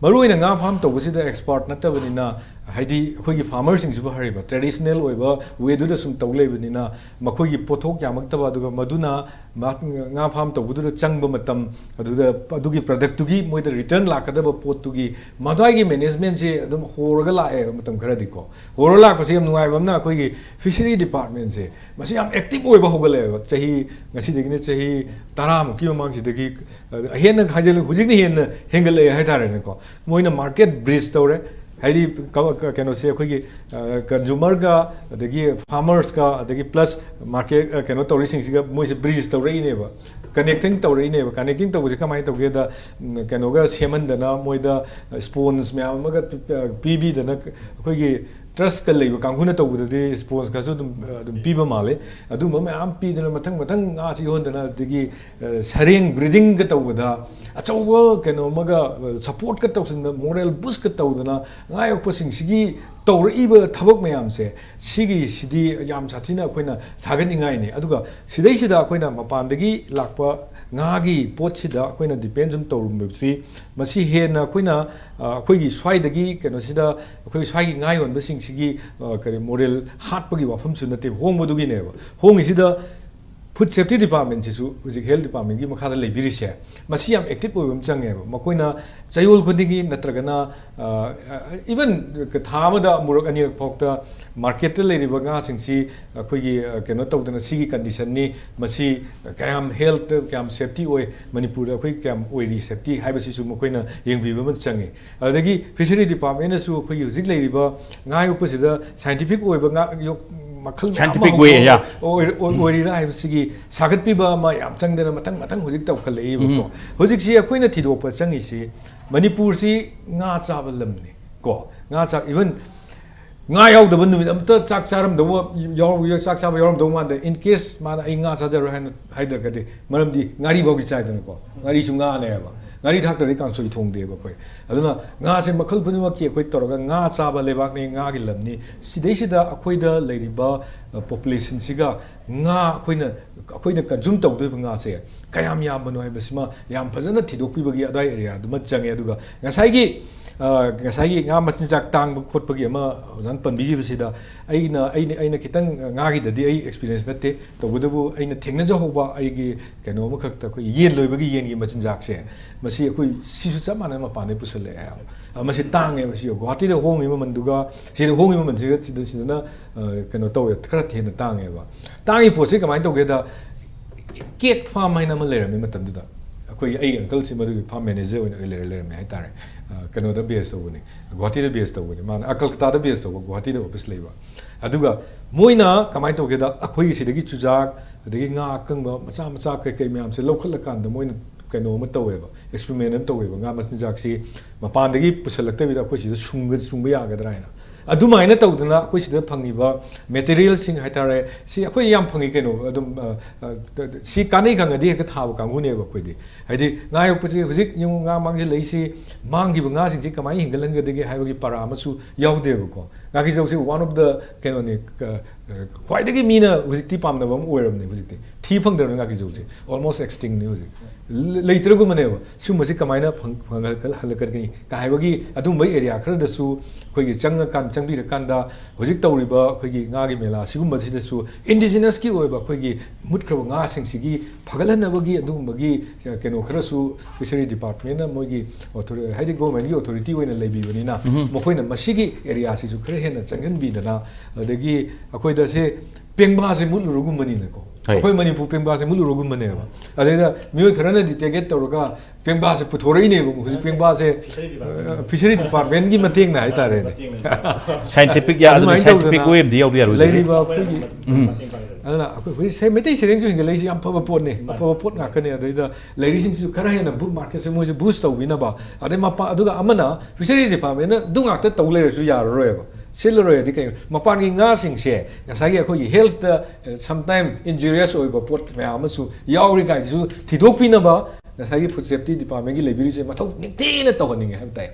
ꯃꯔꯨ ꯑꯣꯏꯅ ꯉꯥ farm ꯇꯧꯕꯁꯤꯗ expert ꯅꯠꯇꯕꯅꯤꯅ, ꯍꯥꯏꯗꯤ ꯑꯩꯈꯣꯏꯒꯤ farmer ꯁꯤꯡꯁꯤꯕꯨ ꯍꯥꯏꯔꯤꯕ traditional ꯑꯣꯏꯕ way ꯗꯨꯗ ꯁꯨꯝ ꯇꯧ ꯂꯩꯕꯅꯤꯅ, ꯃꯈꯣꯏꯒꯤ ꯄꯣꯠꯊꯣꯛ ꯌꯥꯝꯃꯛꯇꯕ, ꯑꯗꯨꯒ ꯃꯗꯨꯅ ꯃꯥ-, ꯉꯥ farm ꯇꯧꯕꯗꯨꯗ ꯆꯪꯕ ꯃꯇꯝ, ꯑꯗꯨꯗ ꯑꯗꯨꯒꯤ product ꯇꯨꯒꯤ ꯃꯣꯏꯗ return ꯂꯥꯛꯀꯗꯕ ꯄꯣꯠꯇꯨꯒꯤ ꯃꯗ꯭ꯋꯥꯏꯒꯤ management ꯁꯦ ꯑꯗꯨꯝ ꯍꯣꯔꯒ ꯂꯥꯛꯑꯦꯕ ꯃꯇꯝ ꯈꯔꯗꯤꯀꯣ꯫ ꯍꯣꯔꯒ ꯂꯥꯛꯄꯁꯦ ꯌꯥꯝ ꯅꯨꯡꯉꯥꯏꯕ ꯑꯃꯅ, ꯑꯩꯈꯣꯏꯒꯤ fishery department ꯁꯦ ꯃꯁꯤ ꯌꯥꯝ active ꯑꯣꯏꯕ ꯍꯧꯒꯠꯂꯛꯑꯦꯕ꯫ ꯆꯍꯤ, ꯉꯁꯤꯗꯒꯤꯅ ꯆꯍꯤ ꯇꯔꯥꯃꯨꯛꯀꯤ ꯃꯃꯥꯡꯁꯤꯗꯒꯤ, ꯑ, ꯍꯦꯟꯅ ꯍꯥꯏꯖꯤꯜꯂ-, ꯍꯧꯖꯤꯛꯅ ꯍꯦꯟꯅ ꯍꯦꯟꯒꯠꯂꯛꯑꯦ ꯍꯥꯏꯇꯥꯔꯦꯅꯦꯀꯣ꯫ ꯃꯣꯏꯅ market bridge ꯇꯧꯔꯦ꯫ ꯍꯥꯏꯗꯤ ꯀ-, ꯀ-, ꯀꯩꯅꯣꯁꯦ, ꯑꯩꯈꯣꯏꯒꯤ, ꯑ, consumer ꯒ, ꯑꯗꯒꯤ farmers ꯀ, ꯑꯗꯒꯤ plus market, ꯑ, ꯀꯩꯅꯣ ꯇꯧꯔꯤꯁꯤꯡꯁꯤꯒ ꯃꯣꯏꯁꯦ bridge ꯇꯧꯔꯛꯏꯅꯦꯕ, connecting ꯇꯧꯔꯛꯏꯅꯦꯕ꯫ Connecting ꯇꯧꯕꯁꯦ ꯀꯃꯥꯏꯅ ꯇꯧꯒꯦꯗ, ꯎꯝ, ꯀꯩꯅꯣꯒ ꯁꯦꯝꯍꯟꯗꯅ, ꯃꯣꯏꯗ sponge ꯃꯌꯥꯝ ꯑꯃꯒ ꯄꯤ-, ꯄꯤꯕꯤꯗꯅ, ꯑꯩꯈꯣꯏꯒꯤ trust ꯀ ꯂꯩꯕ ꯀꯥꯡꯕꯨꯅ ꯇꯧꯕꯗꯗꯤ sponge ꯀꯁꯨ ꯑꯗꯨꯝ, ꯑꯗꯨꯝ ꯄꯤꯕ ꯃꯥꯜꯂꯦ꯫ ꯑꯗꯨꯝꯕ ꯃꯌꯥꯝ ꯄꯤꯗꯅ ꯃꯊꯪ ꯃꯊꯪ ꯉꯥꯁꯤ ꯌꯣꯟꯗꯅ, ꯑꯗꯒꯤ, ꯑ, ꯁꯔꯦꯡ breeding ꯒ ꯇꯧꯕꯗ ꯑꯆꯧꯕ ꯀꯩꯅꯣ ꯑꯃꯒ, ꯑ, support ꯀ ꯇꯧꯁꯤꯟꯗꯅ, moral boost ꯀ ꯇꯧꯗꯅ, ꯉꯥ ꯌꯣꯛꯄꯁꯤꯡꯁꯤꯒꯤ ꯇꯧꯔꯛꯏꯕ ꯊꯕꯛ ꯃꯌꯥꯝꯁꯦ, ꯁꯤꯒꯤꯁꯤꯗꯤ ꯌꯥꯝ ꯁꯥꯊꯤꯅ ꯑꯩꯈꯣꯏꯅ ꯊꯥꯒꯠꯅꯤꯡꯉꯥꯏꯅꯤ꯫ ꯑꯗꯨꯒ ꯁꯤꯗꯩꯁꯤꯗ ꯑꯩꯈꯣꯏꯅ ꯃꯄꯥꯟꯗꯒꯤ ꯂꯥꯛꯄ ꯉꯥꯒꯤ ꯄꯣꯠꯁꯤꯗ ꯑꯩꯈꯣꯏꯅ ꯗꯤꯄꯦꯟ ꯁꯨꯝ ꯇꯧꯔꯝꯕꯁꯤ, ꯃꯁꯤ ꯍꯦꯟꯅ ꯑꯩꯈꯣꯏꯅ, ꯑ, ꯑꯩꯈꯣꯏꯒꯤ ꯁ꯭ꯋꯥꯏꯗꯒꯤ ꯀꯩꯅꯣꯁꯤꯗ, ꯑꯩꯈꯣꯏ ꯁ꯭ꯋꯥꯏꯒꯤ ꯉꯥ ꯌꯣꯟꯕꯁꯤꯡꯁꯤꯒꯤ, ꯑ, ꯀꯔꯤ, ꯃꯣꯔꯦꯜ ꯍꯥꯠꯄꯒꯤ ꯋꯥꯐꯝꯁꯨ ꯅꯠꯇꯦꯕ, ꯍꯣꯡꯕꯗꯨꯒꯤꯅꯦꯕ꯫ ꯍꯣꯡꯉꯤꯁꯤꯗ ꯐꯨꯗ ꯁꯦꯐꯇꯤ ꯗꯤꯄꯥꯔꯠꯃꯦꯟꯁꯤꯁꯨ ꯍꯧꯖꯤꯛ ꯍꯦꯜꯊ ꯗꯤꯄꯥꯔꯠꯃꯦꯟꯒꯤ ꯃꯈꯥꯗ ꯂꯩꯕꯤꯔꯤꯁꯦ, ꯃꯁꯤ ꯌꯥꯝ ꯑꯦꯛꯇꯤꯚ ꯑꯣꯏꯕ ꯑꯃ ꯆꯪꯉꯦꯕ꯫ ꯃꯈꯣꯏꯅ ꯆꯌꯣꯜ ꯈꯨꯗꯤꯡꯒꯤ ꯅꯠꯇ꯭ꯔꯒꯅ, ꯑ, ꯏꯚꯟ ꯊꯥ ꯑꯃꯗ ꯑꯃꯨꯔꯛ ꯑꯅꯤꯔꯛ ꯐꯥꯎꯗ ꯃꯥꯔꯀꯦꯠꯇ ꯂꯩꯔꯤꯕ ꯉꯥꯁꯤꯡꯁꯤ ꯑꯩꯈꯣꯏꯒꯤ, ꯑ, ꯀꯩꯅꯣ ꯇꯧꯗꯅ, ꯁꯤꯒꯤ ꯀꯟꯗꯤꯁꯟꯅꯤ, ꯃꯁꯤ ꯀꯌꯥꯝ ꯍꯦꯜꯊ, ꯀꯌꯥꯝ ꯁꯦꯐꯇꯤ ꯑꯣꯏ, ꯃꯅꯤꯄꯨꯔꯗ ꯑꯩꯈꯣꯏ ꯀꯌꯥꯝ ꯑꯣꯏꯔꯤ ꯁꯦꯐꯇꯤ ꯍꯥꯏꯕꯁꯤꯁꯨ ꯃꯈꯣꯏꯅ ꯌꯦꯡꯕꯤꯕ ꯑꯃ ꯆꯪꯉꯤ꯫ ꯑꯗꯨꯗꯒꯤ ꯐꯤꯁꯔꯤ ꯗꯤꯄꯥꯔꯠꯃꯦꯟꯅꯁꯨ ꯑꯩꯈꯣꯏꯒꯤ ꯍꯧꯖꯤꯛ ꯂꯩꯔꯤꯕ ꯉꯥ ꯌꯣꯛꯄꯁꯤꯗ ꯁꯥꯏꯟꯇꯤꯐꯤꯛ ꯑꯣꯏꯕ ꯉꯥ ꯌꯣꯛ-, ꯃꯈꯜ ꯃꯌꯥꯝ ꯑꯃ ꯁꯥꯏꯟꯇꯤꯐꯤꯛ ꯋꯦ, ꯍꯧꯗꯣꯛ-, ꯌꯥ꯫ ꯑꯣꯏ-, ꯑꯣꯏ-, ꯑꯣꯏꯔꯤꯔꯥ ꯍꯥꯏꯕꯁꯤꯒꯤ ꯁꯥꯒꯠꯄꯤꯕ ꯑꯃ ꯌꯥꯝ ꯆꯪꯗꯅ ꯃꯊꯪ ꯃꯊꯪ ꯍꯧꯖꯤꯛ ꯇꯧꯈꯠꯂꯛꯏꯕꯀꯣ꯫ ꯎꯝ꯫ ꯍꯧꯖꯤꯛꯁꯤ ꯑꯩꯈꯣꯏꯅ ꯊꯤꯗꯣꯛꯄ ꯆꯪꯉꯤꯁꯤ ꯃꯅꯤꯄꯨꯔꯁꯤ ꯉꯥ ꯆꯥꯕ ꯂꯝꯅꯤ ꯀꯣ꯫ ꯉꯥ ꯆꯥ-, ꯏꯚꯟ ꯉꯥ ꯌꯥꯎꯗꯕ ꯅꯨꯃꯤꯠ ꯑꯝꯇ ꯆꯥꯛ ꯆꯥꯔꯝꯗꯧꯕ ꯌꯥꯎ-, ꯆꯥꯛ ꯆꯥꯕ ꯌꯥꯎꯔꯝꯗꯧ ꯃꯥꯟꯗꯦ꯫ In case ꯃꯥꯅ "ꯑꯩ ꯉꯥ ꯆꯥꯖꯔꯣꯏ" ꯍꯥꯏꯅ ꯍꯥꯏꯗ꯭ꯔꯒꯗꯤ, ꯃꯔꯝꯗꯤ ꯉꯥꯔꯤ ꯐꯥꯎꯗꯤ ꯆꯥꯏꯗꯅꯀꯣ, ꯉꯥꯔꯤꯁꯨ ꯉꯥꯅꯦꯕ, ꯉꯥꯔꯤ ꯊꯥꯛꯇ꯭ꯔꯗꯤ ꯀꯥꯡꯁꯣꯏ ꯊꯣꯡꯗꯦꯕ ꯑꯩꯈꯣꯏ꯫ ꯑꯗꯨꯅ ꯉꯥꯁꯦ ꯃꯈꯜ ꯈꯨꯗꯤꯡꯃꯛꯀꯤ ꯑꯩꯈꯣꯏ ꯇꯧꯔꯒ ꯉꯥ ꯆꯥꯕ ꯂꯩꯕꯥꯛꯅꯤ, ꯉꯥꯒꯤ ꯂꯝꯅꯤ꯫ ꯁꯤꯗꯩꯁꯤꯗ ꯑꯩꯈꯣꯏꯗ ꯂꯩꯔꯤꯕ, ꯑ, ꯄꯣꯄꯨꯂꯦꯁꯟꯁꯤꯒ ꯉꯥ ꯑꯩꯈꯣꯏꯅ, ꯑꯩꯈꯣꯏꯅ ꯀꯟꯖꯨꯝ ꯇꯧꯗꯣꯏꯕ ꯉꯥꯁꯦ ꯀꯌꯥꯝ ꯌꯥꯝꯕꯅꯣ ꯍꯥꯏꯕꯁꯤꯃ ꯌꯥꯝ ꯐꯖꯅ ꯊꯤꯗꯣꯛꯄꯤꯕꯒꯤ ꯑꯗꯥꯏ ꯑꯦꯔꯤꯌꯥꯗꯨꯃ ꯆꯪꯉꯦ꯫ ꯑꯗꯨꯒ ꯉꯁꯥꯏꯒꯤ, ꯑ, ꯉꯁꯥꯏꯒꯤ ꯉꯥ ꯃꯆꯤꯟꯖꯥꯛ ꯇꯥꯡꯕ ꯈꯣꯠꯄꯒꯤ ꯑꯃ ꯑꯣꯖꯥꯅ ꯄꯟꯕꯤꯈꯤꯕꯁꯤꯗ, ꯑꯩꯅ, ꯑꯩꯅ, ꯑꯩꯅ ꯈꯤꯇꯪ, ꯉꯥꯒꯤꯗꯗꯤ ꯑꯩ ꯑꯦꯛꯁꯄꯤꯔꯤꯌꯦꯟꯁ ꯅꯠꯇꯦ, ꯇꯧꯕꯇꯕꯨ ꯑꯩꯅ ꯊꯦꯡꯅꯖꯍꯧꯕ ꯑꯩꯒꯤ ꯀꯩꯅꯣ ꯑꯃꯈꯛꯇ, ꯑꯩꯈꯣꯏ ꯌꯦꯟ ꯂꯣꯏꯕꯒꯤ ꯌꯦꯟꯒꯤ ꯃꯆꯤꯟꯖꯥꯛꯁꯦ, ꯃꯁꯤ ꯑꯩꯈꯣꯏ ꯁꯤꯁꯨ ꯆꯞ ꯃꯥꯟꯅꯅ ꯃꯄꯥꯟꯗꯒꯤ ꯄꯨꯁꯜꯂꯛꯑꯦ ꯍꯥꯏꯕ꯫ ꯑ, ꯃꯁꯤ ꯇꯥꯡꯉꯦꯕ꯫ ꯁꯤ ꯒꯨꯍꯥꯇꯤꯗ ꯍꯣꯡꯉꯤꯕ ꯃꯃꯜꯗꯨꯒ ꯁꯤꯗ ꯍꯣꯡꯉꯤꯕ ꯃꯃꯜꯁꯤꯒ ꯁꯤꯗ, ꯁꯤꯗꯅ, ꯑ, ꯀꯩꯅꯣ ꯇꯧꯋꯦ, ꯈꯔ ꯍꯦꯟꯅ ꯇꯥꯡꯉꯦꯕ꯫ ꯇꯥꯡꯉꯤ ꯄꯣꯠꯁꯤ ꯀꯃꯥꯏꯅ ꯇꯧꯒꯦꯗ, ꯀꯦꯛ ꯐꯥꯔꯝ ꯍꯥꯏꯅ ꯑꯃ ꯂꯩꯔꯝꯃꯤ ꯃꯇꯝꯗꯨꯗ꯫ ꯑꯩꯈꯣꯏ, ꯑꯩꯒꯤ ꯑꯪꯀꯜꯁꯤ ꯃꯗꯨꯒꯤ ꯐꯥꯔꯝ ꯃꯦꯅꯦꯖꯔ ꯑꯣꯏꯅ ꯂꯩꯔ-, ꯂꯩꯔꯝꯃꯦ ꯍꯥꯏꯇꯥꯔꯦ꯫ ꯑ, ꯀꯩꯅꯣꯗ ꯕꯦꯁ ꯇꯧꯕꯅꯤ, ꯒꯨꯍꯥꯇꯤꯗ ꯕꯦꯁ ꯇꯧꯕꯅꯤ, ꯃꯥꯅ, ꯑ, ꯀꯜꯀꯇꯥꯗ ꯕꯦꯁ ꯇꯧꯕ, ꯒꯨꯍꯥꯇꯤꯗ ꯑꯣꯐꯤꯁ ꯂꯩꯕ꯫ ꯑꯗꯨꯒ ꯃꯣꯏꯅ ꯀꯃꯥꯏꯅ ꯇꯧꯒꯦꯗ, ꯑꯩꯈꯣꯏꯒꯤ ꯁꯤꯗꯒꯤ ꯆꯨꯖꯥꯛ, ꯑꯗꯒꯤ ꯉꯥ ꯑꯀꯪꯕ ꯃꯆꯥ ꯃꯆꯥ ꯀꯩꯀꯩ ꯃꯌꯥꯝꯁꯦ ꯂꯧꯈꯠꯂꯀꯥꯟꯗ ꯃꯣꯏꯅ ꯀꯩꯅꯣ ꯑꯃ ꯇꯧꯋꯦꯕ, ꯑꯦꯛꯁꯄꯦꯔꯤꯃꯦꯟ ꯑꯃ ꯇꯧꯋꯦꯕ, ꯉꯥ ꯃꯆꯤꯟꯖꯥꯛꯁꯤ ꯃꯄꯥꯟꯗꯒꯤ ꯄꯨꯁꯜꯂꯛꯇꯕꯤꯗ ꯑꯩꯈꯣꯏ ꯁꯤꯗ ꯁꯨꯡꯕ-, ꯁꯨꯡꯕ ꯌꯥꯒꯗ꯭ꯔꯥ ꯍꯥꯏꯅ꯫ ꯑꯗꯨꯃꯥꯏꯅ ꯇꯧꯗꯅ ꯑꯩꯈꯣꯏ ꯁꯤꯗ ꯐꯪꯉꯤꯕ ꯃꯦꯇꯔꯤꯌꯦꯜꯁꯤꯡ ꯍꯥꯏꯇꯥꯔꯦ, ꯁꯤ ꯑꯩꯈꯣꯏ ꯌꯥꯝ ꯐꯪꯉꯤ ꯀꯩꯅꯣ꯫ ꯑꯗꯨꯝ ꯑ, ꯑ, ꯁꯤ ꯀꯥꯟꯅꯩ ꯈꯪꯉꯗꯤ ꯍꯦꯛꯇ ꯊꯥꯕ ꯀꯥꯡꯕꯨꯅꯦꯕ ꯑꯩꯈꯣꯏꯗꯤ꯫ ꯍꯥꯏꯗꯤ ꯉꯥ ꯌꯣꯛꯄꯁꯦ ꯍꯧꯖꯤꯛ ꯌꯦꯡꯉꯨ, ꯉꯥ ꯃꯥꯡꯁꯤꯜꯂꯛꯏꯁꯤ, ꯃꯥꯡꯈꯤꯕ ꯉꯥꯁꯤꯡꯁꯤ ꯀꯃꯥꯏꯅ ꯍꯤꯡꯒꯠꯍꯟꯒꯗꯒꯦ ꯍꯥꯏꯕꯒꯤ ꯄꯔꯥ ꯑꯃꯁꯨ ꯌꯥꯎꯗꯦꯕꯀꯣ꯫ ꯉꯥꯀꯤꯖꯧꯁꯦ one of the ꯀꯩꯅꯣꯅꯤ, ꯈ꯭ꯋꯥꯏꯗꯒꯤ ꯃꯤꯅ ꯍꯧꯖꯤꯛꯇꯤ ꯄꯥꯝꯅꯕ ꯑꯃ ꯑꯣꯏꯔꯕꯅꯦ꯫ ꯍꯧꯖꯤꯛꯇꯤ ꯊꯤ ꯐꯪꯗ꯭ꯔꯕꯅꯤ ꯉꯥꯀꯤꯖꯧꯁꯦ, almost extinctꯅꯤ ꯍꯧꯖꯤꯛ꯫ ꯂ-, ꯂꯩꯇ꯭ꯔꯒꯨꯝꯕꯅꯦꯕ꯫ ꯁꯤꯒꯨꯝꯕꯁꯤ ꯀꯃꯥꯏꯅ ꯐꯪ-, ꯐꯪꯍꯜꯂꯛꯀꯅꯤ ꯀ ꯍꯥꯏꯕꯒꯤ ꯑꯗꯨꯒꯨꯝꯕ ꯑꯦꯔꯤꯌꯥ ꯈꯔꯗꯁꯨ ꯑꯩꯈꯣꯏꯒꯤ ꯆꯪꯉꯀꯥꯟ, ꯆꯪꯕꯤꯔꯀꯥꯟꯗ ꯍꯧꯖꯤꯛ ꯇꯧꯔꯤꯕ ꯑꯩꯈꯣꯏꯒꯤ ꯉꯥꯒꯤ ꯃꯦꯂꯥ ꯁꯤꯒꯨꯝꯕꯁꯤꯗꯁꯨ ꯏꯟꯗꯤꯖꯤꯅꯁꯀꯤ ꯑꯣꯏꯕ ꯑꯩꯈꯣꯏꯒꯤ ꯃꯨꯠꯈ꯭ꯔꯕ ꯉꯥꯁꯤꯡꯁꯤꯒꯤ ꯐꯒꯠꯍꯟꯅꯕꯒꯤ ꯑꯗꯨꯒꯨꯝꯕꯒꯤ, ꯑ, ꯀꯩꯅꯣ ꯈꯔꯁꯨ ꯐꯤꯁꯔꯤ ꯗꯤꯄꯥꯔꯠꯃꯦꯟꯅ ꯃꯣꯏꯒꯤ ꯑꯣꯊꯣꯔꯤ-, ꯍꯥꯏꯗꯤ ꯒꯣꯔꯃꯦꯟꯒꯤ ꯑꯣꯊꯣꯔꯤꯇꯤ ꯑꯣꯏꯅ ꯂꯩꯕꯤꯕꯅꯤꯅ, ꯃꯈꯣꯏꯅ ꯃꯁꯤꯒꯤ ꯑꯦꯔꯤꯌꯥꯁꯤꯁꯨ ꯈꯔ ꯍꯦꯟꯅ ꯆꯪꯁꯤꯟꯕꯤꯗꯅ, ꯑꯗꯒꯤ ꯑꯩꯈꯣꯏꯗ ꯁꯦ ꯄꯦꯡꯕꯥꯁꯦ ꯃꯨꯠꯂꯨꯔꯒꯨꯝꯕꯅꯤꯅꯀꯣ꯫ ꯍꯣꯏ꯫ ꯑꯩꯈꯣꯏ ꯃꯅꯤꯄꯨꯔ ꯄꯦꯡꯕꯥꯁꯦ ꯃꯨꯠꯂꯨꯔꯒꯨꯝꯕꯅꯦꯕ꯫ ꯑꯗꯩꯗ ꯃꯤꯑꯣꯏ ꯈꯔꯅ ꯗꯤꯇꯦꯒꯦꯠ ꯇꯧꯔꯒ ꯄꯦꯡꯕꯥꯁꯦ ꯄꯨꯊꯣꯔꯛꯏꯅꯦꯕ꯫ ꯍꯧꯖꯤꯛ ꯄꯦꯡꯕꯥꯁꯦ, ꯐꯤꯁꯔꯤ ꯗꯤꯄꯥꯔꯠꯃꯦꯟ꯫ ꯑ, ꯐꯤꯁꯔꯤ ꯗꯤꯄꯥꯔꯠꯃꯦꯟꯒꯤ ꯃꯇꯦꯡꯅ ꯍꯥꯏꯇꯥꯔꯦꯅꯦ꯫ ꯃꯇꯦꯡꯅ꯫ ꯁꯥꯏꯟꯇꯤꯐꯤꯛ ꯌꯥ-, ꯑꯗꯨꯅ ꯑꯗꯨꯃꯥꯏꯅ ꯁꯥꯏꯟꯇꯤꯐꯤꯛ ꯇꯧꯗꯅ ꯋꯦ ꯑꯃꯗꯤ ꯌꯥꯎꯗ ꯌꯥꯔꯣꯏꯗꯣꯏꯅꯤ꯫ ꯂꯩꯔꯤꯕ ꯑꯩꯈꯣꯏꯒꯤ, ꯎꯝ꯫ ꯑꯗꯨꯅ ꯑꯩꯈꯣꯏ ꯍꯧꯖꯤꯛ ꯁꯦ-, ꯃꯩꯇꯩ ꯁꯩꯔꯦꯡꯁꯨ ꯍꯦꯟꯒꯠꯂꯛꯏꯁꯤ ꯌꯥꯝ ꯐꯕ ꯄꯣꯠꯅꯦ, ꯑꯐꯕ ꯄꯣꯠ ꯉꯥꯛꯇꯅꯦ꯫ ꯑꯗꯩꯗ ꯂꯩꯔꯤꯁꯤꯡꯁꯤꯁꯨ ꯈꯔ ꯍꯦꯟꯅ ꯕꯨꯛ ꯃꯥꯔꯀꯦꯠꯁꯦ ꯃꯣꯏꯁꯦ ꯕꯨꯁ ꯇꯧꯕꯤꯅꯕ꯫ ꯑꯗꯩ ꯃꯄꯥ-, ꯑꯗꯨꯒ ꯑꯃꯅ ꯐꯤꯁꯔꯤ ꯗꯤꯄꯥꯔꯠꯃꯦꯟꯅ ꯑꯗꯨ ꯉꯥꯛꯇ ꯇꯧ ꯂꯩꯔꯁꯨ ꯌꯥꯔꯔꯣꯏꯕ꯫ ꯁꯤꯜꯂꯔꯣꯏ꯫ ꯑꯗꯩ ꯀꯩꯅꯣ, ꯃꯄꯥꯟꯒꯤ ꯉꯥꯁꯤꯡꯁꯦ ꯉꯁꯥꯏꯒꯤ ꯑꯩꯈꯣꯏꯒꯤ ꯍꯦꯜꯠꯇ, ꯑ, sometime injurious ꯑꯣꯏꯕ ꯄꯣꯠ ꯃꯌꯥꯝ ꯑꯃꯁꯨ ꯌꯥꯎꯔꯤ ꯀꯥꯏꯁꯤꯁꯨ ꯊꯤꯗꯣꯛꯄꯤꯅꯕ ꯉꯁꯥꯏꯒꯤ ꯐꯨꯗ ꯁꯦꯐꯇꯤ ꯗꯤꯄꯥꯔꯠꯃꯦꯟꯒꯤ ꯂꯩꯕꯤꯔꯤꯁꯦ ꯃꯊꯧ ꯅꯤꯡꯊꯤꯅ ꯇꯧꯍꯟꯅꯤꯡꯉꯦ ꯍꯥꯏꯕ ꯇꯥꯏ꯫